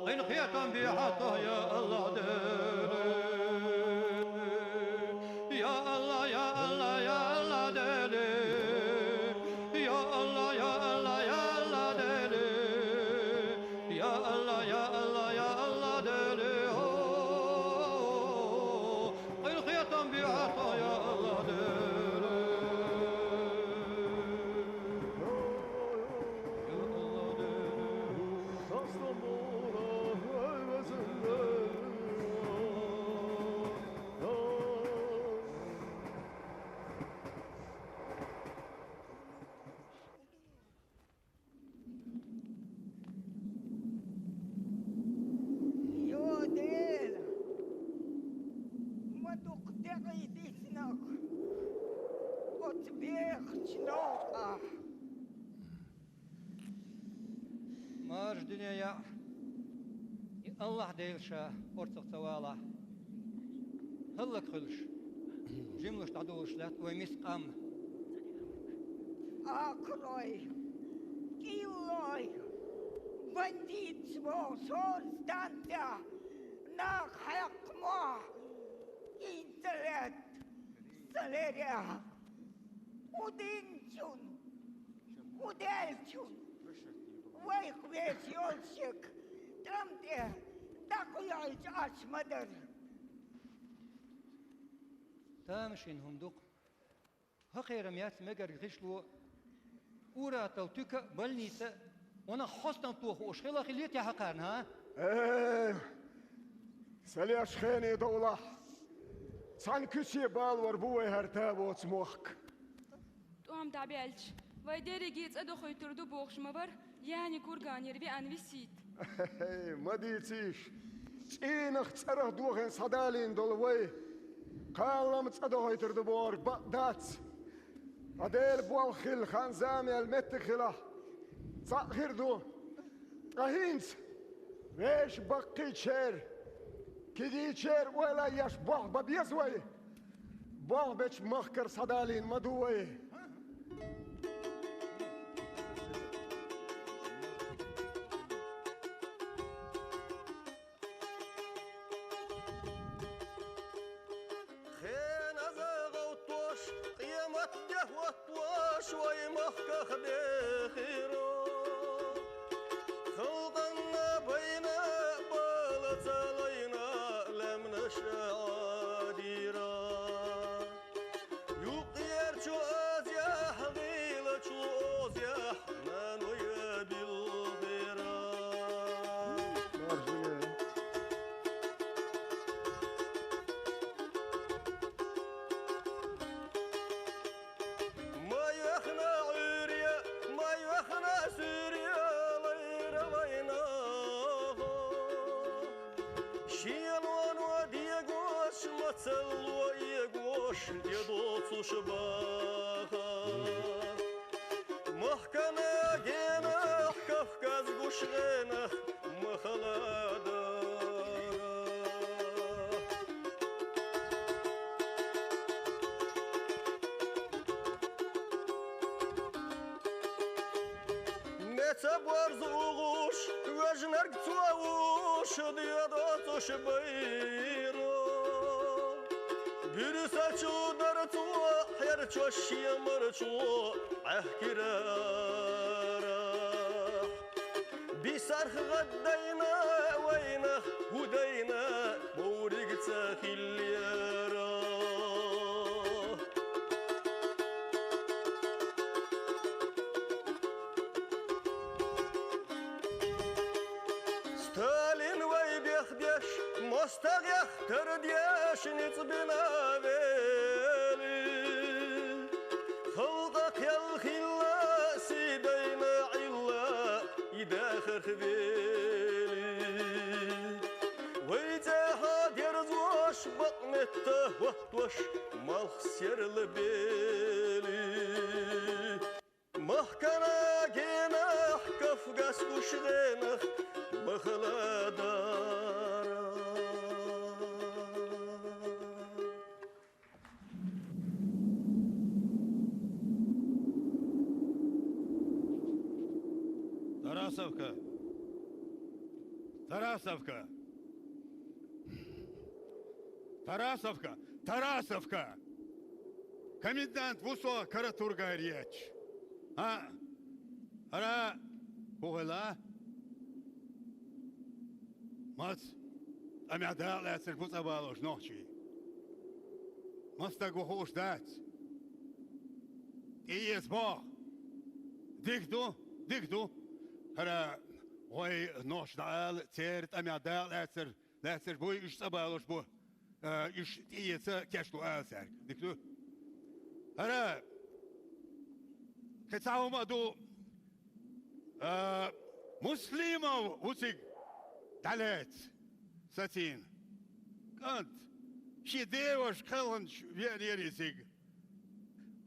Къинхетам бехьа тхо, я Аллах Дела. Я Аллах, я Аллах, я Аллах Дела. Я Аллах, я Аллах, Ай, дицнах, оцу бехачу новкъахь. Марша дуьненахь и Аллахь Дела ша орцах ца валахь, хӀаллакьхуьлуш, жимлуш дӀадолуш лаьтта вай миска къам. Акрой, кӀиллой, бандиташ боху шорза станцехь нах хьекхмахь, интернет, ца лерехь, хӀун динчун, хӀун даьллачун, вайх веш йолчуьнга тӀам тӀе дӀакхоьхьуьйтуш Ӏаш ма дара. Тамашийна хӀума ду-кх. ХӀокхерам яц мегарг гӀишло, ур-атталла туька а, больница а, ванах хьостам тоха хууш хила а хилла те хьакхарна, хӀа? Э, ца леш хене довлахь, цхьана куьце балор бу вай хӀара та воцу мохк. ТӀом дӀабаьлча, вай дерриге цӀа дохуьйтур ду бохуш ма вара Яни курганера веана висийта. Ма дийцийша, цӀийнах цӀарах дохийна схьадалийна долу вай кхаллам цӀа дохуьйтур ду бохург бакъ дац. Ткъа Делан болх хилла, хан-зама яьлла меттиг хилахь, цхьаъ хир ду. Ткъа хӀинца вешан баккхийчеран, кегийчеран ойла еш болх бан беза вай? Болх бечу махкара схьадалийна ма ду вай. Хеназа гӀовттош, къемат де хӀоттош вай махках бехира. Халкъанна байна а, бала ца лайна а, лаьмнаш а Ӏадийра. Юккъерчу Азехь, гӀийлачу Озехь, наной билгӀира. Ма йоьхна Ӏуьйре, ма йоьхна суьйре, лайра вайна. Шен ноно дегош, мацалло эгош, де доцуш баха. Махкана генахь, Кавказ гуш гӀенах, ма хала дара. Меца борз угӀуш, вежнарг цо уш, де доцуш байра. Буьрсачу дарцо, хьерчош шен марчо Ӏехкира. Бисарх гӀаддайна вайнах, хӀу дайна бовриг ца хиллера. Сталин вай бехдеш, мостагӀех тардеш ницкъ бина вели. Халкъа кхел хилла, сий дайна Ӏилла, и дахарх вели. Вай цӀехьа дерзош, бакъ метта хӀоттош, малх серла бели. Махкана генахь, Кавказ гуш гӀенах, ма хала дара. Тарасовка! Тарасовка! Тарасовка! Тарасовка! Комендант ву со каратургара етташ. ХӀаъ, хӀара хӀун хилла? Маца, тӀамехь дакъа лаьцнарг бу цӀа балош нохчий. Маса стаг ву хууш дац. ТӀеэца боху. Дика ду, дика ду. ХӀара гӀой нохча дӀаала, церан тӀамехь дакъа лаьцнарг лаьцнарш бу, уьш цӀа балош бу, а, уьш тӀеэца кечлу ала цаьрга. Дика ду? ХӀара, кхин цхьа хӀума а ду, а, Муслимов ву цига дӀалаьцна сацийна. КӀант, Шен деваш кхелханчу веанера изиг.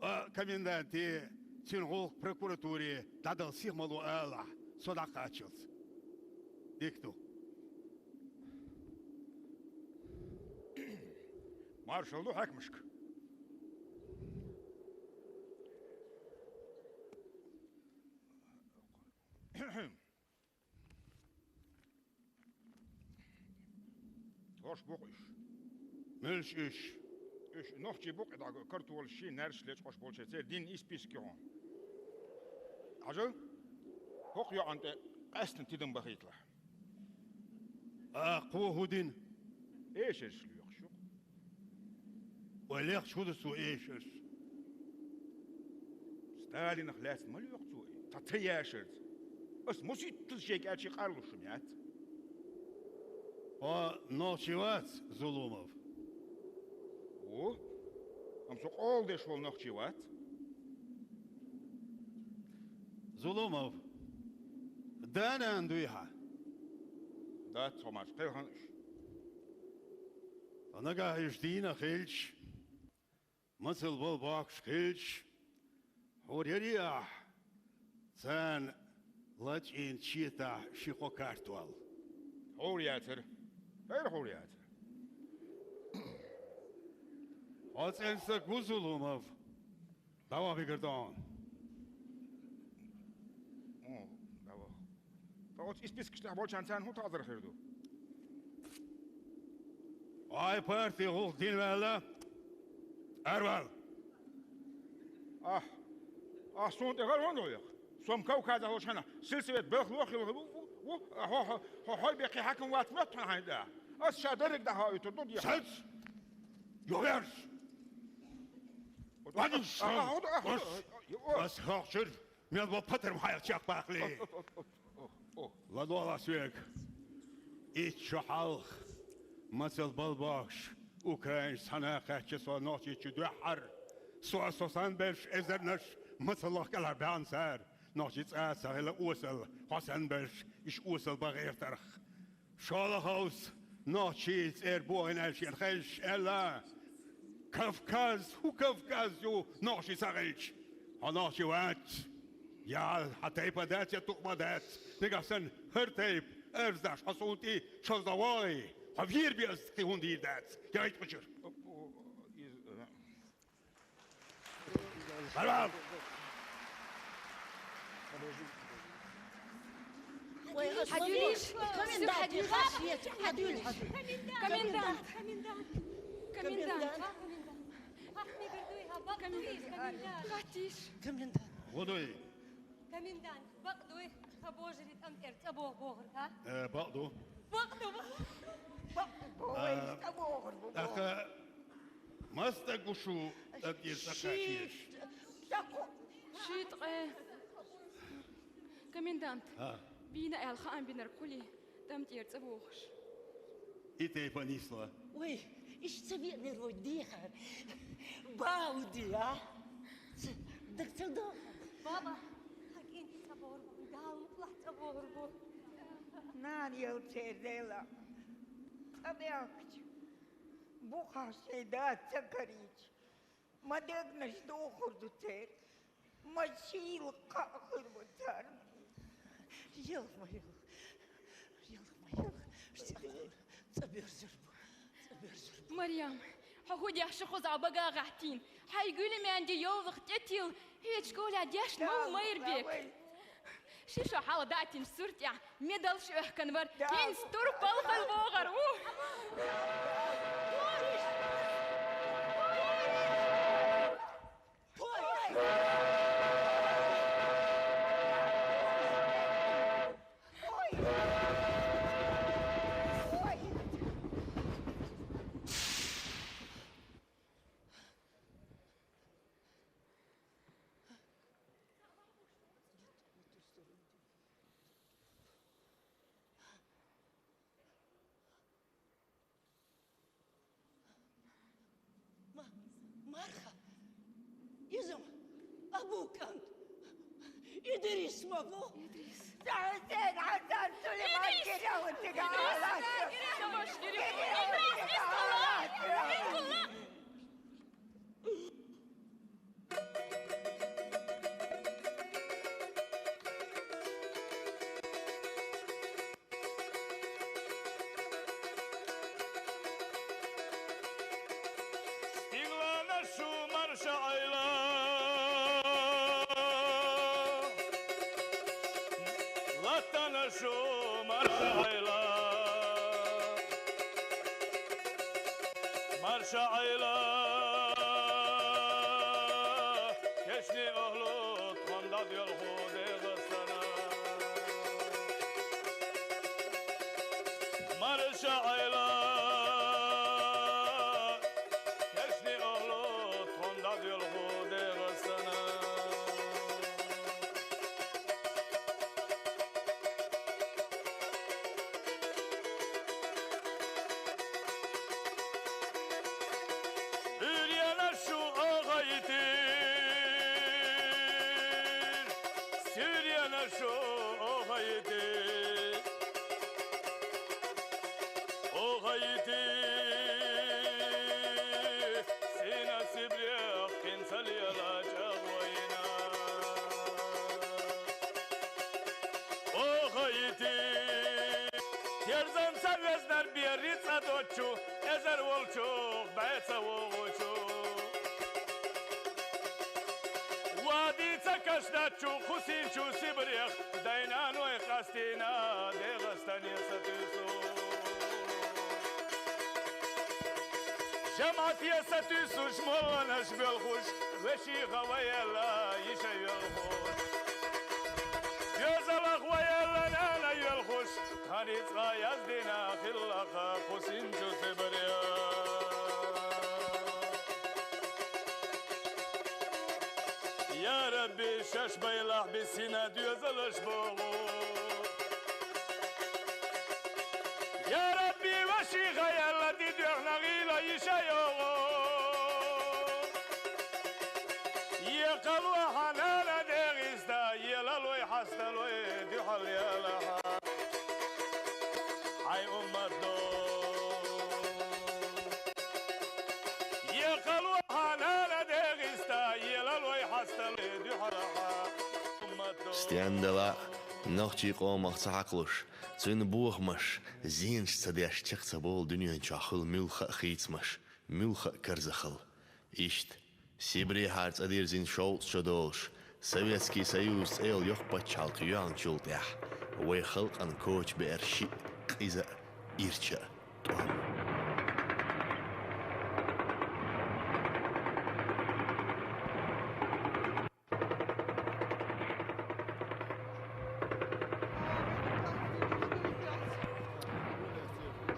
А коменданте, цуьнан гӀуллакх прокуратуре дӀадала сиха ма ло алалахь, со дӀакхаччалц. Дика ду. Маршалла ду хьаькамашка. Лош бу-кх уьш. Муьлш уьш? Уьш нохчий бу-кх, и дӀа картолаш шен наьрсаш лечкъош болчеран, церан дина и список ю хьуна. Хьажал, хӀокху йоӀана тӀе къаьстина тидам бахийталахь. А кхо хӀун дина? Эшарш лоькхуш ю-кх. Вай лехча хӀун ду цо эшарш? Сталинах лаьцна ма лоькху цо и, цхьа ца яшарца. Ас муситтаза шега аьлча, къарлуш хӀума яц. Хьо нохчи вац, Зулумов? Ву. Амма со къола деш волу нохчи вац. Зулумов, да-нана дуй хьан? Дац, хьо марш, кхелхина уьш. Ткъа нагахь уьш дийна хилча, мацалла бала бохкуш хилча, хьур яра ахь царна лачкъийна четахь ши-кхо картол? Хьур яцара. Хьур яцара. Хьо цӀена стаг ву, Зулумов. ДӀаваха, бигар ду хьуна. О, дӀаваха. Ткъа оцу спискаш тӀехь болчарна царна хӀун таӀзар хир ду? Хьо партин гӀуллакх дина ваьлла, аравала. Ахь, ахь суна тӀе гӀар ван веха? Со-м Кавказехь волчу хенахь сельсовет белхало хилла ву, ву, ву, хьо, хьо, хьо, хьо беккхий хьаькам вац моьтту хьайна тӀехь? Ас ша дерриг дӀахоуьйтур ду, дехьа. Сац! Юхаверш! Ваниш сан! Ас хьахчуьра, мел бо патарма хьайх чекхбаккхале! ЛадогӀалахь соьга! Итт шо хьалха, мацалла бала бохкуш, украинцаша цхьаьна кхаьчча, со Нохчийчу дуьххьара, со, со санна берш эзарнаш мацаллах кӀелхьара баьхна цара, нохчий цкъа а ца хилла осал, хьо санна берш, иштта осал бан гӀертарх. ШолгӀа хӀовса, нохчийн цӀера бохийна аьлла шена хезча, аьлла: «Кавказ, хӀун Кавказ ю, нохчий ца хилча? Хьо нохчи вац. Я хьан тайпа дац, я тукъма дац. Нагахь санна хӀара тайпа арз даш хьо суна тӀе шозлагӀа вогӀий, хьо вийр беза кхин хӀунда дийр дац. Я гӀайта кхучуьра». Барам! Ой, хьадуьйла, хьадуьйла, хьадуьйла. Комендант, комендант, комендант. Комендант. Хаттийша. Комендант. ГӀо дуй? Комендант, бакъ дуй, тхан божарий тӀам тӀера цӀа боху бохург, а? Э, бакъ ду. Бакъ ду, бакъ ду. Бакъ ду, вай, э, цӀа бохур бу, тӀаккха боху. Маса стаг ву шу тӀам тӀера цӀа кхачош? Ши ткъе. Комендант, а, вийна аьлла хаам бинарг хӀун ле, тӀам тӀера цӀа бохуш? И тайпа нисло. Ой, иштта ца веанера вай дехар. Бауди, а? Ц-, даг ца доху. Баба, хьан кӀентий цӀа бохур бу, Дала мукъалахь цӀа бохур бу. Нана яла церан Дела. Цкъа баьхкича, бухахь шайн да ца карийча, ма дегнаш духур ду церан. Ма шийла кхаъ хир бу царна. Ялх ма ялх. Ялх ма ялх. ЦӀа боьрзур бу. ЦӀа боьрзур бу. Марьям, хьо хӀун деш шу кхузахь бага гӀаттийна? Хьайн гуьлманди йовлах тӀетилла, хьоьца школехь дешна ма ву Майрбек. Ши шо хьалха даийтинчу сурт тӀехь медалш оьхкан вара, хӀинца турпал хила вогӀур ву. Ма-, Марха! Иза Абу кӀант! Идрис ма бу! Идрис! Сан Хьусен, Хьасан, Сулейман, Идрис! Гирев, Идрис! Идрис! Идрис! Идрис! Марша Ӏайла, кечни агьлу тхьамдад йолху Дегъастана. Марша Ӏайла, кечни агьлу тхьамдад йолху Дегъастана. Уьрена шу, о гъайитир, суьрена шу, о гъайитир, о гъайитир, сина сибрехъ къинцалияла чӀагъвайна. О гъайитир, терзан ца везнар берри цӀадачу, эзар волчух бай ца вогъучу. Вади ца кашдачу, хусинчу сибрехъ, дайнанвай къастина Дегъастане сатуьсу. Жамаате сатуьсуш, молланаш белхуш, веши гъаваялла иша велхуш. Ёзалахъ ваялла нана велхуш, гьари цкъа яздина хилла ха хусинчу сибрехъ. Я Рабби, шаш байлахъ бисина дуьзалаш богъу. Я Рабби, веши гъайалла дидегьна гъила иша йогъу. Е къалва гьанана Дегъиста, елалой хӀасталой дуьхьал яла гьа. Гьай умматдо. Е къалва гьанана Дегъиста, елалой хӀасталой дуьхьал гьа. Умматдо. Стендала нохчий къомах ца хьакълуш, цуьнан бохамаш зенаш ца деш чекх ца болу дуьнен чохь хуьлу муьлхха а хийцамаш, муьлхха а карзахалла. Иштта, Сибрехьара цӀа дирзина шовзткъа шо долуш, Советский Союз цӀе йолу йоккха пачхьалкх йоьхначул тӀаьхьа вай халкъана коча беара шиъ къиза а, ирча а тӀом.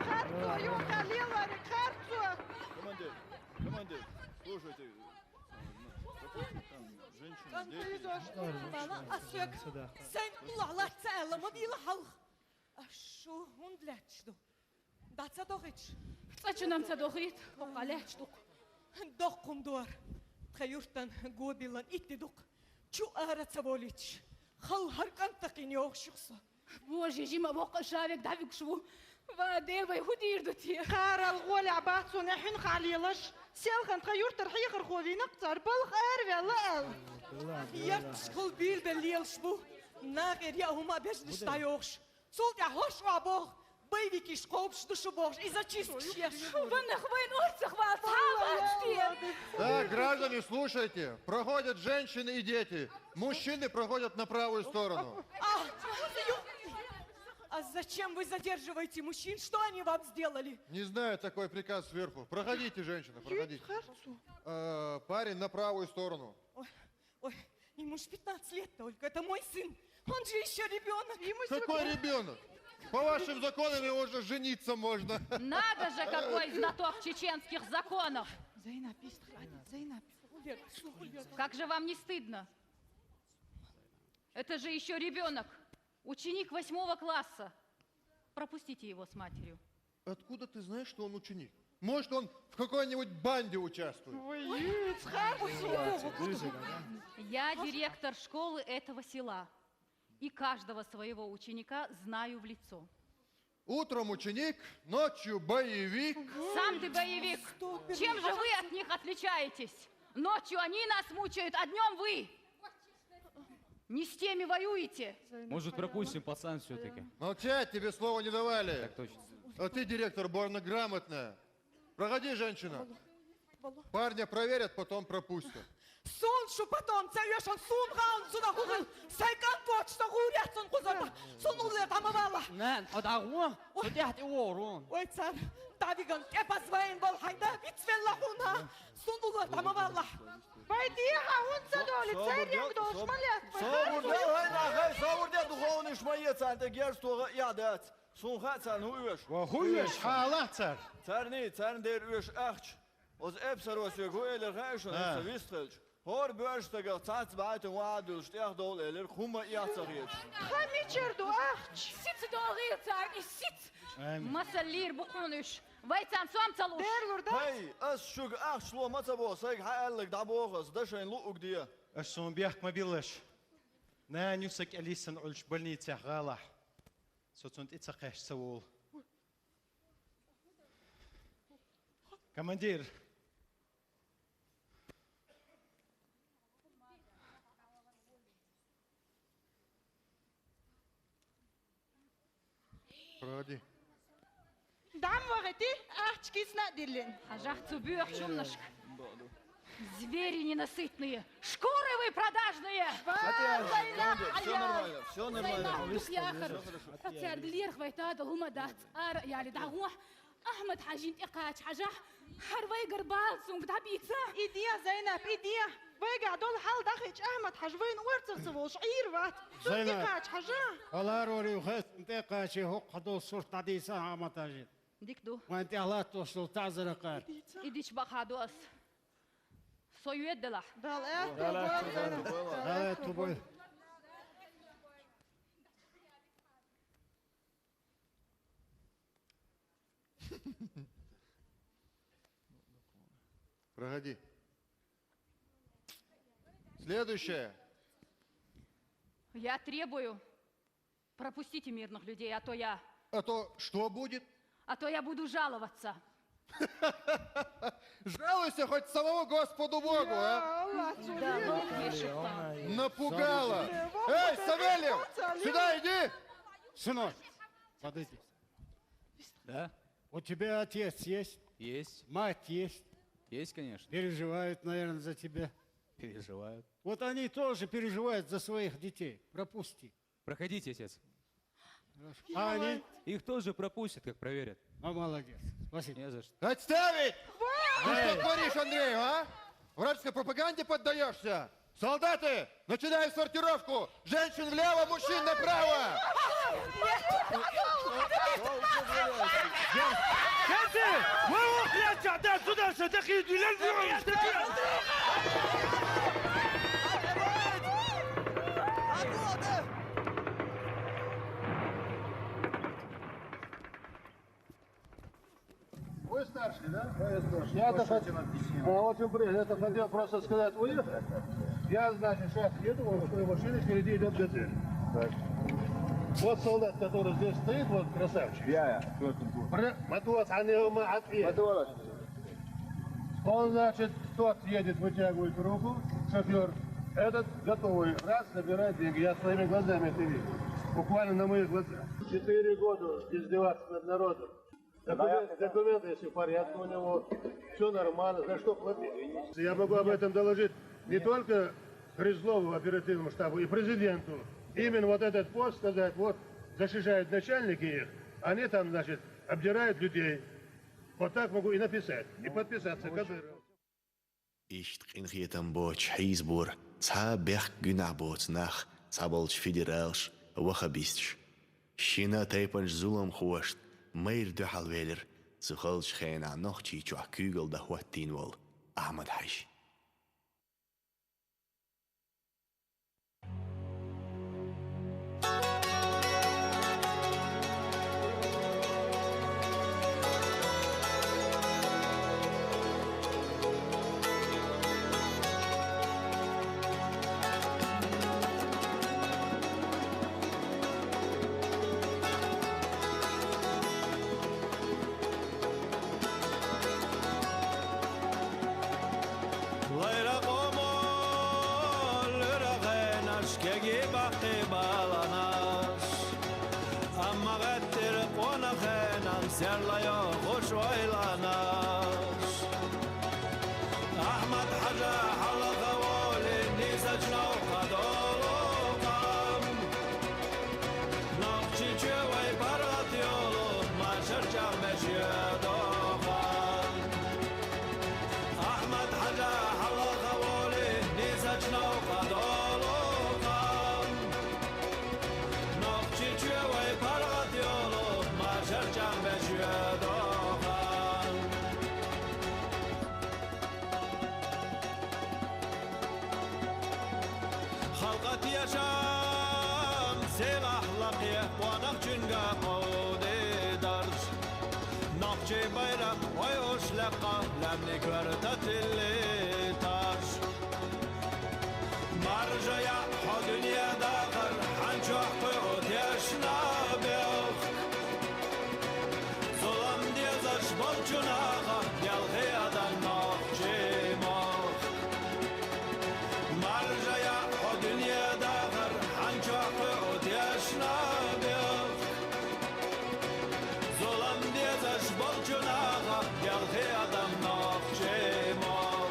Харцо, юха леларе, харцо! Командир, командир, слушайте, э, ну, допустим, там женщина, дети. Мама, а соьга сайн уллохь лаьцна аьлла ма дийла хьалха. Аш шу хӀунда лаьтташ ду? ДӀа ца дохуьйтуш? ЦӀа чу-м ца дохуьйту, хӀокху лаьтташ ду-кх. Доккха хӀума ду хӀара. Тхан юьртан го биллина итт де ду-кх. Чу ара ца волуьйтуш. Халла хӀара кӀант такхийна йогӀуш ю-кх со. Боже, жима воккха шавег дӀавуьгуш ву. Ва Дела, вай хӀун дийр ду те? Кхарал гӀолехь бац суна, хьуьнах Ӏа лелаш. Селхана тхан юьртара хьехархо вийна-кх цара, балха араваьлла аьлла. Етташ хила бийла бен лелаш бу. Накъера яа хӀума а бежнаш дӀайохуш. Цул тӀаьхьа хӀорш охьабоху, боевикаш кхобуш ду шу бохуш, и зачисткаш еш. Ваннах вайн орцах вац, хьа вац те? Так, граждане, слушайте. Проходят женщины и дети. Мужчины проходят на правую сторону. А, ю-, а зачем вы задерживаете мужчин? Что они вам сделали? Не знаю, такой приказ сверху. Проходите, женщина, проходите. Э, парень на правую сторону. Ой, ой, ему ж пятнадцать лет только, это мой сын. Он же ещё ребёнок. Ему Какой ребёнок? По вашим законам его уже жениться можно. Надо же, какой знаток чеченских законов! Зайнаб, иштта хьаьдда, Зайнаб. Как же вам не стыдно? Это же ещё ребёнок, ученик восьмого класса. Пропустите его с матерью. Откуда ты знаешь, что он ученик? Может, он в какой-нибудь банде участвует? Я директор школы этого села. И каждого своего ученика знаю в лицо. Утром ученик, ночью боевик. Сам ты боевик. Чем же вы от них отличаетесь? Ночью они нас мучают, а днём вы. Не с теми воюете. Может, пропустим пацан всё-таки? Молчать, тебе слова не давали. Так точно. А ты, директор, больно грамотная. Проходи, женщина. Парня проверят, потом пропустят. Сон шу патон ца вешан, сун гӀална цунах хӀун хила? Сайн кӀант воцуш сан гӀур яц сан кхуза. Сон уллера дӀа ма вала. Нан, хьо дӀагӀо? Ой. Хьо тӀехь тӀе вогӀур ву. Ой, цара, ДӀавиган тӀе базвайн вал хьайна, вицвелла хьуна. Сун дула тамавалла. Вай дехьа хӀунца доли, церенг долуш ма летта. Собур де, вай нахай, собур де, духовныш ма е царна тӀе герз тоха а яхь дац. Сун хаьа царна хӀун оьшу. Ва хӀун оьшу, хьалахь цар. Царний, царна дера оьшу ахча. Оцу эпсаро соьга хӀун элира хаьа шуна, хӀинца вистхилча? ХӀора боьрша стагах цхьацца бӀаьтан ван а дуьллуш тӀех довла элира, хӀумма а эхь ца хеташ. Ха мичара ду ахча? Сица догӀийла царна и сица! Амин. Масал лийр бу хьуна уьш. Вай царна сом ца луш. Дерлур дац? Хай, ас шуьга ахча ло ма ца боху, сайга хьан аьлларг дӀабоху ас, дашайна луъуг де. Аш суна бехк ма биллаш. Нана ю сан кӀел йиссана Ӏуьллуш больницехь гӀалахь. Со цунна тӀе ца кхаьчча ца волу. Командир! Проходи. ДӀа ма вахийти, ахча кисана а диллина. Хьажахь цу боьхачу хӀуманашка. Звери ненасытные, шкуры вы продажные! Всё нормально, всё нормально. Яхар, цаьрга лерхӀа вай тадал хӀума дац, ара а яли дӀагӀо. Ахьмад-Хьаьжин тӀе кхача хьажахь, хӀара вайгара бала цунга дӀабийца. И де, Зайнап, и де! Вайгахь долу хьал дахийча, Ахьмад-Хьаьжа вайна орцах ца волуш Ӏийр вац. Цунна тӀе кхача хьажа. Хьо ларорий хеза, цунна тӀе кхачий, хӀокху хьан долу сурт дӀадийца, Ахьмад-Хьаьжин. Дика ду. Вайн тӀехь латтош долу таӀзар а кхара. И дича бакъахьа ду ас. Со йоьду делахь. Дала аьтту бойла, Зайнап. Дала аьтту бойла. Проходи. Следующее. Я требую, пропустите мирных людей, а то я... А то что будет? А то я буду жаловаться. Жалуйся хоть самому Господу Богу, а? Да, ну, пишет там. Напугала. Эй, Савельев, сюда иди. Сынок, подойди. Да? У тебя отец есть? Есть. Мать есть? Есть, конечно. Переживают, наверное, за тебя. Переживают. Вот они тоже переживают за своих детей. Пропусти. Проходите, отец. А они? Их тоже пропустят, как проверят. А, молодец. Спасибо. Не за что. Отставить! Ты что творишь, Андрей, а? Вражеской пропаганде поддаешься? Солдаты, начинаем сортировку! Женщин влево, мужчин направо! Кэти, вай вокхляча, да, сюда, сюда, сюда, сюда, сюда. Вы старший, да? Да, я старший. Я так... А, очень приятно. Я так хотел просто сказать, уехать. Я, значит, сейчас еду, вот в той машине впереди идет Газель. Так. Вот солдат, который здесь стоит, вот красавчик. Я, я. Кто это был? Пр-, Матуас, а не Ма-, Атве. Матуас. Он, значит, тот едет, вытягивает руку, шофёр. Этот готовый, раз, забирает деньги. Я своими глазами это видел. Буквально на моих глазах. Четыре года издеваться над народом. Документы, документы, если в порядке у него, все нормально, за что платить? Я могу об этом доложить не только Грызлову, оперативному штабу, и президенту. Именно вот этот пост сказать, вот защищают начальники их, они там, значит, обдирают людей. Вот так могу и написать, и подписаться, Кадыров. Иштта къинхетам боцуш хьийзабора цхьа а бехк-гуьнахь боцу нах, цхьаболчу федералаш, ваххабисташ. Шина а тайпанчу зуламхошна майра дуьхьал велира цу халчу хенахь Нохчийчохь куьйгалла дан хӀоттийна волу Ахьмад-Хьаьжа. Лайра къоман луьра хенаш, кегий баккхий баланаш, амма гӀеттира къона хенахь серла йохуш ойланаш. Ахьмад-Хьаьжа хьалха волий нийсачу новкъа долу къам. Нохчийчоь вай паргӀат йолу машар чӀагӀбеш йоьду. Шам сийлахь лакхе къонахчуьнга кховдийдарш. Нохчийн байракх хьоюш лекха лаьмнийн коьрта тиллийтарш. Маржа яӀ хьо дуьне дахар, хьан чохь кхуьу тешна белх. Зулам дезаш болчу наха, делхий адам нохчийн мох. Маржа яӀ хьо дуьне дахар, хьан чохь кхуьу тешна белх. Зулам дезаш болчу наха, делхий адам нохчийн мох.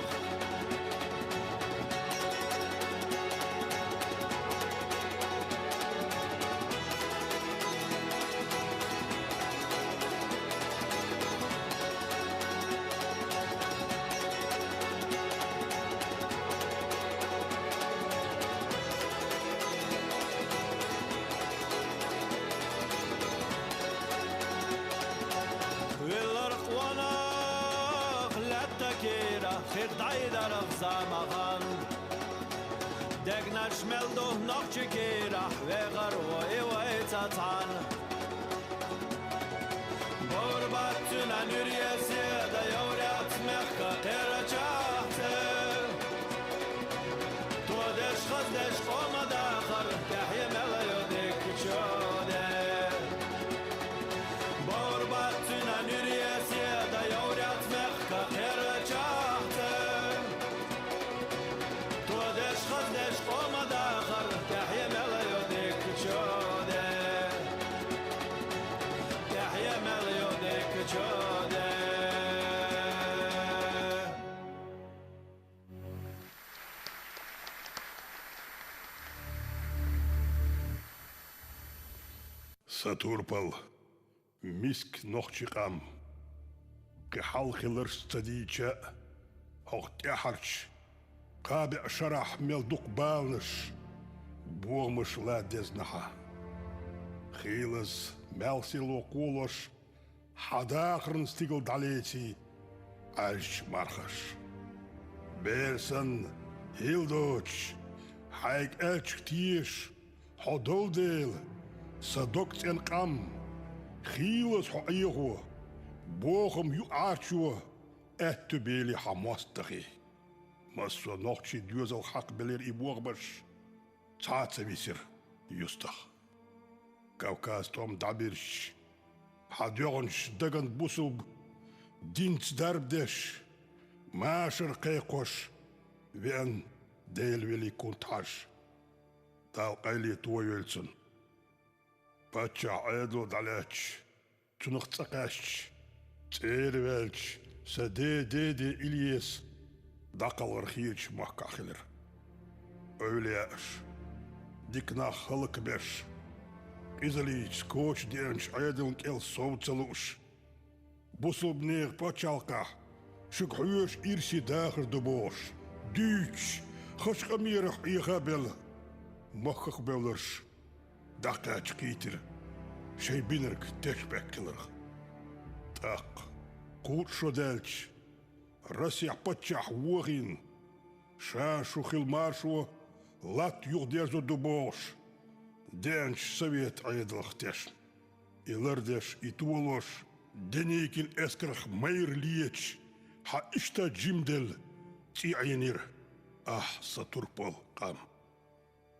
Виллар къонах лаьтта кийра, хир дӀайдарах заман хан. Дегнаш мел ду нохчийн кийрахь, вехар ву и вай цхьацца цхьаьна. Бовр бац цуьнан нуьре седа, Еврейс мехка кхерачахь цӀе. Тодеш, хаздеш къоман дахар, тӀаьхье мел йо дикачу де. Бовр бац цуьнан нуьре седа, Еврейс мехка кхерачахь цӀе. Тодеш, хаздеш къоман дахар, тӀаьхье мел йо дикачу де. ТӀаьхье мел йо дикачу де. Са турпал, миска нохчийн къам. Кхин хьалхалерш ца дийча а, хӀокху тӀаьхьарчу кхаа-бӀе шарахь мел дукха баланаш, бохамаш ла дезна хьан. Хийлаза, маьлсило кхолош, хьан дахаран стигала дӀалеций Ӏаьржачу мархаш. Бер санна, хӀилла доцуш, хьайга аьллачух тешаш, хьо долу дела, сан дог цӀена къам, хийлаза хьо Ӏехо, бохам юкъа Ӏарчо, аьтту бели хьан мостагӀий. Массо а нохчийн доьзалх хьакхабелира и бохамаш, цхьа а ца висира юьстах. Кавказ тӀом дӀабирзича, хьан доьгӀначу дагна бусулба динца дарба деш, машар кхайкхош веана Делан велий кунта хьажа. Далла къайле тойойла цунна. Паччахь Ӏедало дӀалаьтташ, цунах цӀа кхаьчча, цӀера ваьлча, сан ден деде Ильяс дӀакхалхар хийрачу махкахь хилира. Эвлаяаш, дика нах хӀаллакбеш, къизаллица коча деанчу Ӏедална кӀел сов ца лууш, бусулба нехан пачхьалкхехь шуьга хьоьжуш ирсе дахар ду бохуш, дуьйцуш, хазачу къамелех Ӏеха а белла, махках а бевлларш дӀакхаьчча кхийтира шайн бинарг тешнабехк хиларх. ТӀаккха, кхузткъа шо даьлча, Россехь паччахь вохийна, ша шу хила маршо, латта юхадерзор ду бохуш, деанчу совет Ӏедалх тешна. И лардеш, и толош, Деникин эскарх майра леташ, хьан иштта жимделла цӀий Ӏийнера ахь, сан турпал къам.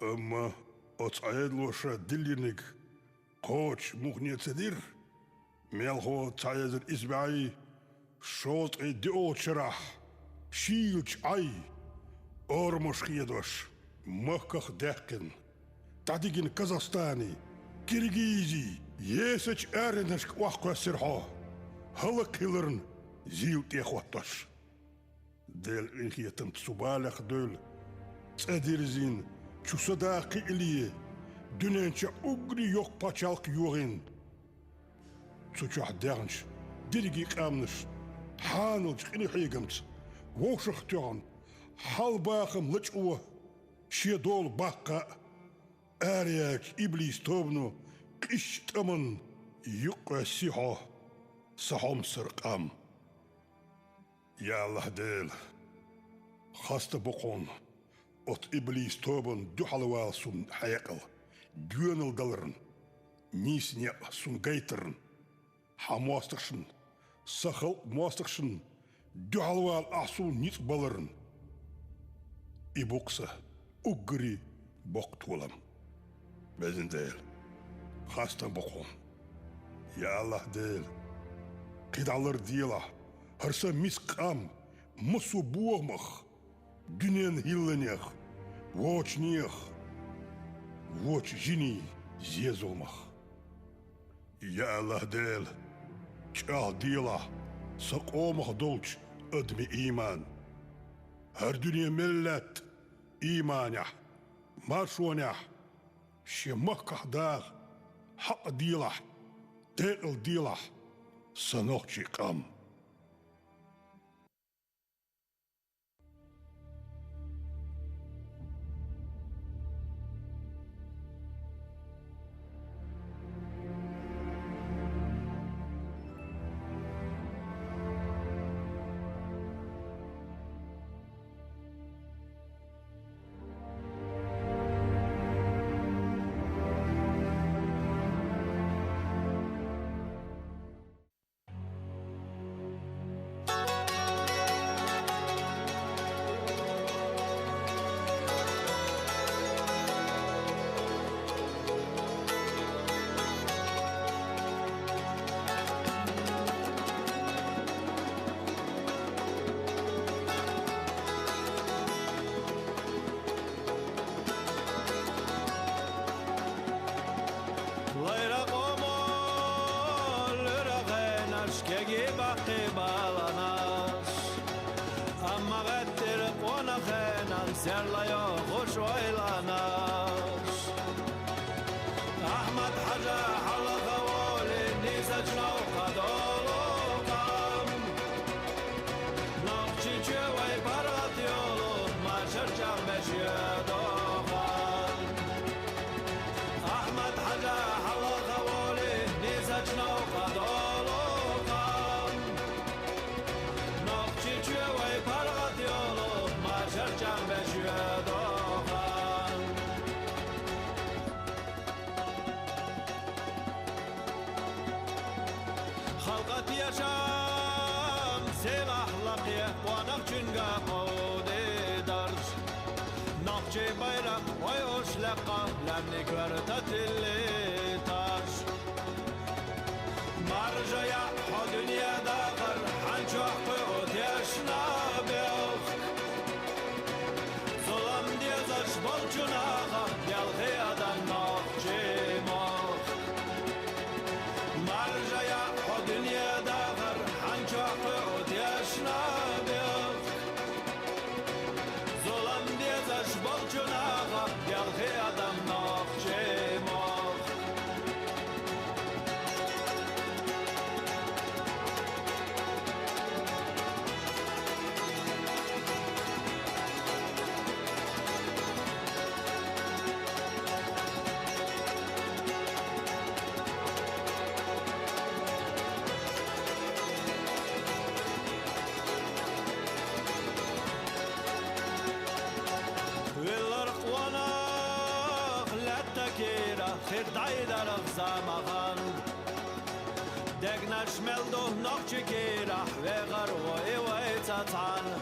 Амма оцу Ӏедало ша диллинарг кхочуш мухане ца дира, мелхо цхьа эзар исс бӀе шовзткъе диъолчу шарахь, шийлачу Ӏай орамаш хедош, махках а даьккхина, дӀадигина Казахстаний, Киргизий, есачу аренашка охьакхоьссира хьо, хӀаллакхиларна зийла тӀе а хӀоттош. Делан къинхетамца цу балех девлла, цӀа дирзина, чу са да кхиале, дуьнен чохь уггаре йоккха пачхьалкх йохийна. Цу чохь даьхначу дерриге къаьмнаш хьаналчу къинхьегамца вовшах а тоьхна, хьалха бахам лачкъо шен дола баккха а, араяьллачу иблис тобано къизачу тӀамна юкъакхоьссий хьо, сан хьомсара къам. Я АллахӀ Дела, хаста бу кхунна, Оцу иблис тобанна дуьхьал вала сунна хьекъал, доьналла даларна, нийса некъ сунна гайтарна, хьан мостагӀашна, сан халкъан мостагӀашна дуьхьал вала ахь суна ницкъ баларна. И бу-кх сан уггаре боккха толам. Везан Дела, хастам бу-кх хьуна. Я АллахӀ Дела, кхидӀа ларделахь хӀара сан миска къам массо а бохамах, дуьненан хӀилланех, вочанех, вочу жинийн зен-зуламах. Я АллахӀ Дела, чӀагӀделахь сан къомах долчу адамийн ийман. ХӀара дуьне мел лаьтта ийманехь, маршонехь, шен махкахь даха хьакъ делахь, декъала делахь сан нохчийн къам. Лайра къомо луьра хенаш, кеги баккхий баланаш. Амма гӀеттира къона хенан серла йохуш ойланаш. Ахьмад-Хьаьжа хьалха волий нийсачу новкъа долу къам. Нохчийчоь вай паргӀат йолу машар чӀагӀбеш йоьду хан. Ахьмад-Хьаьжа хьалха волий нийсачу новкъа долу къам. Нохчийчоь вай паргӀат йолу машар чӀагӀбеш йоьду хан. Халкъан тешам сийлахь лакхе, къонахчуьнга кховдийдарш. Нохчийн байракх ойуш лекха, лаьмнийн коьрта тиллийтарш. Маржа яӀ хьо дуьне дахар, хьан чохь кхуьу тешна белх. Зулам дезаш болчу наха, делхий адам нохчийн мохк. Маржа яӀ хьо дуьне дахар, хьан чохь кхуьу тешна белх. Зулам дезаш болчу наха, делхий адам нохчийн мохк. Виллар къонах лаьтта кийра, хир дӀайдарх замахан. Дегнаш мел ду нохчийн кийрахь, вехар ву и вайца цхьаьна.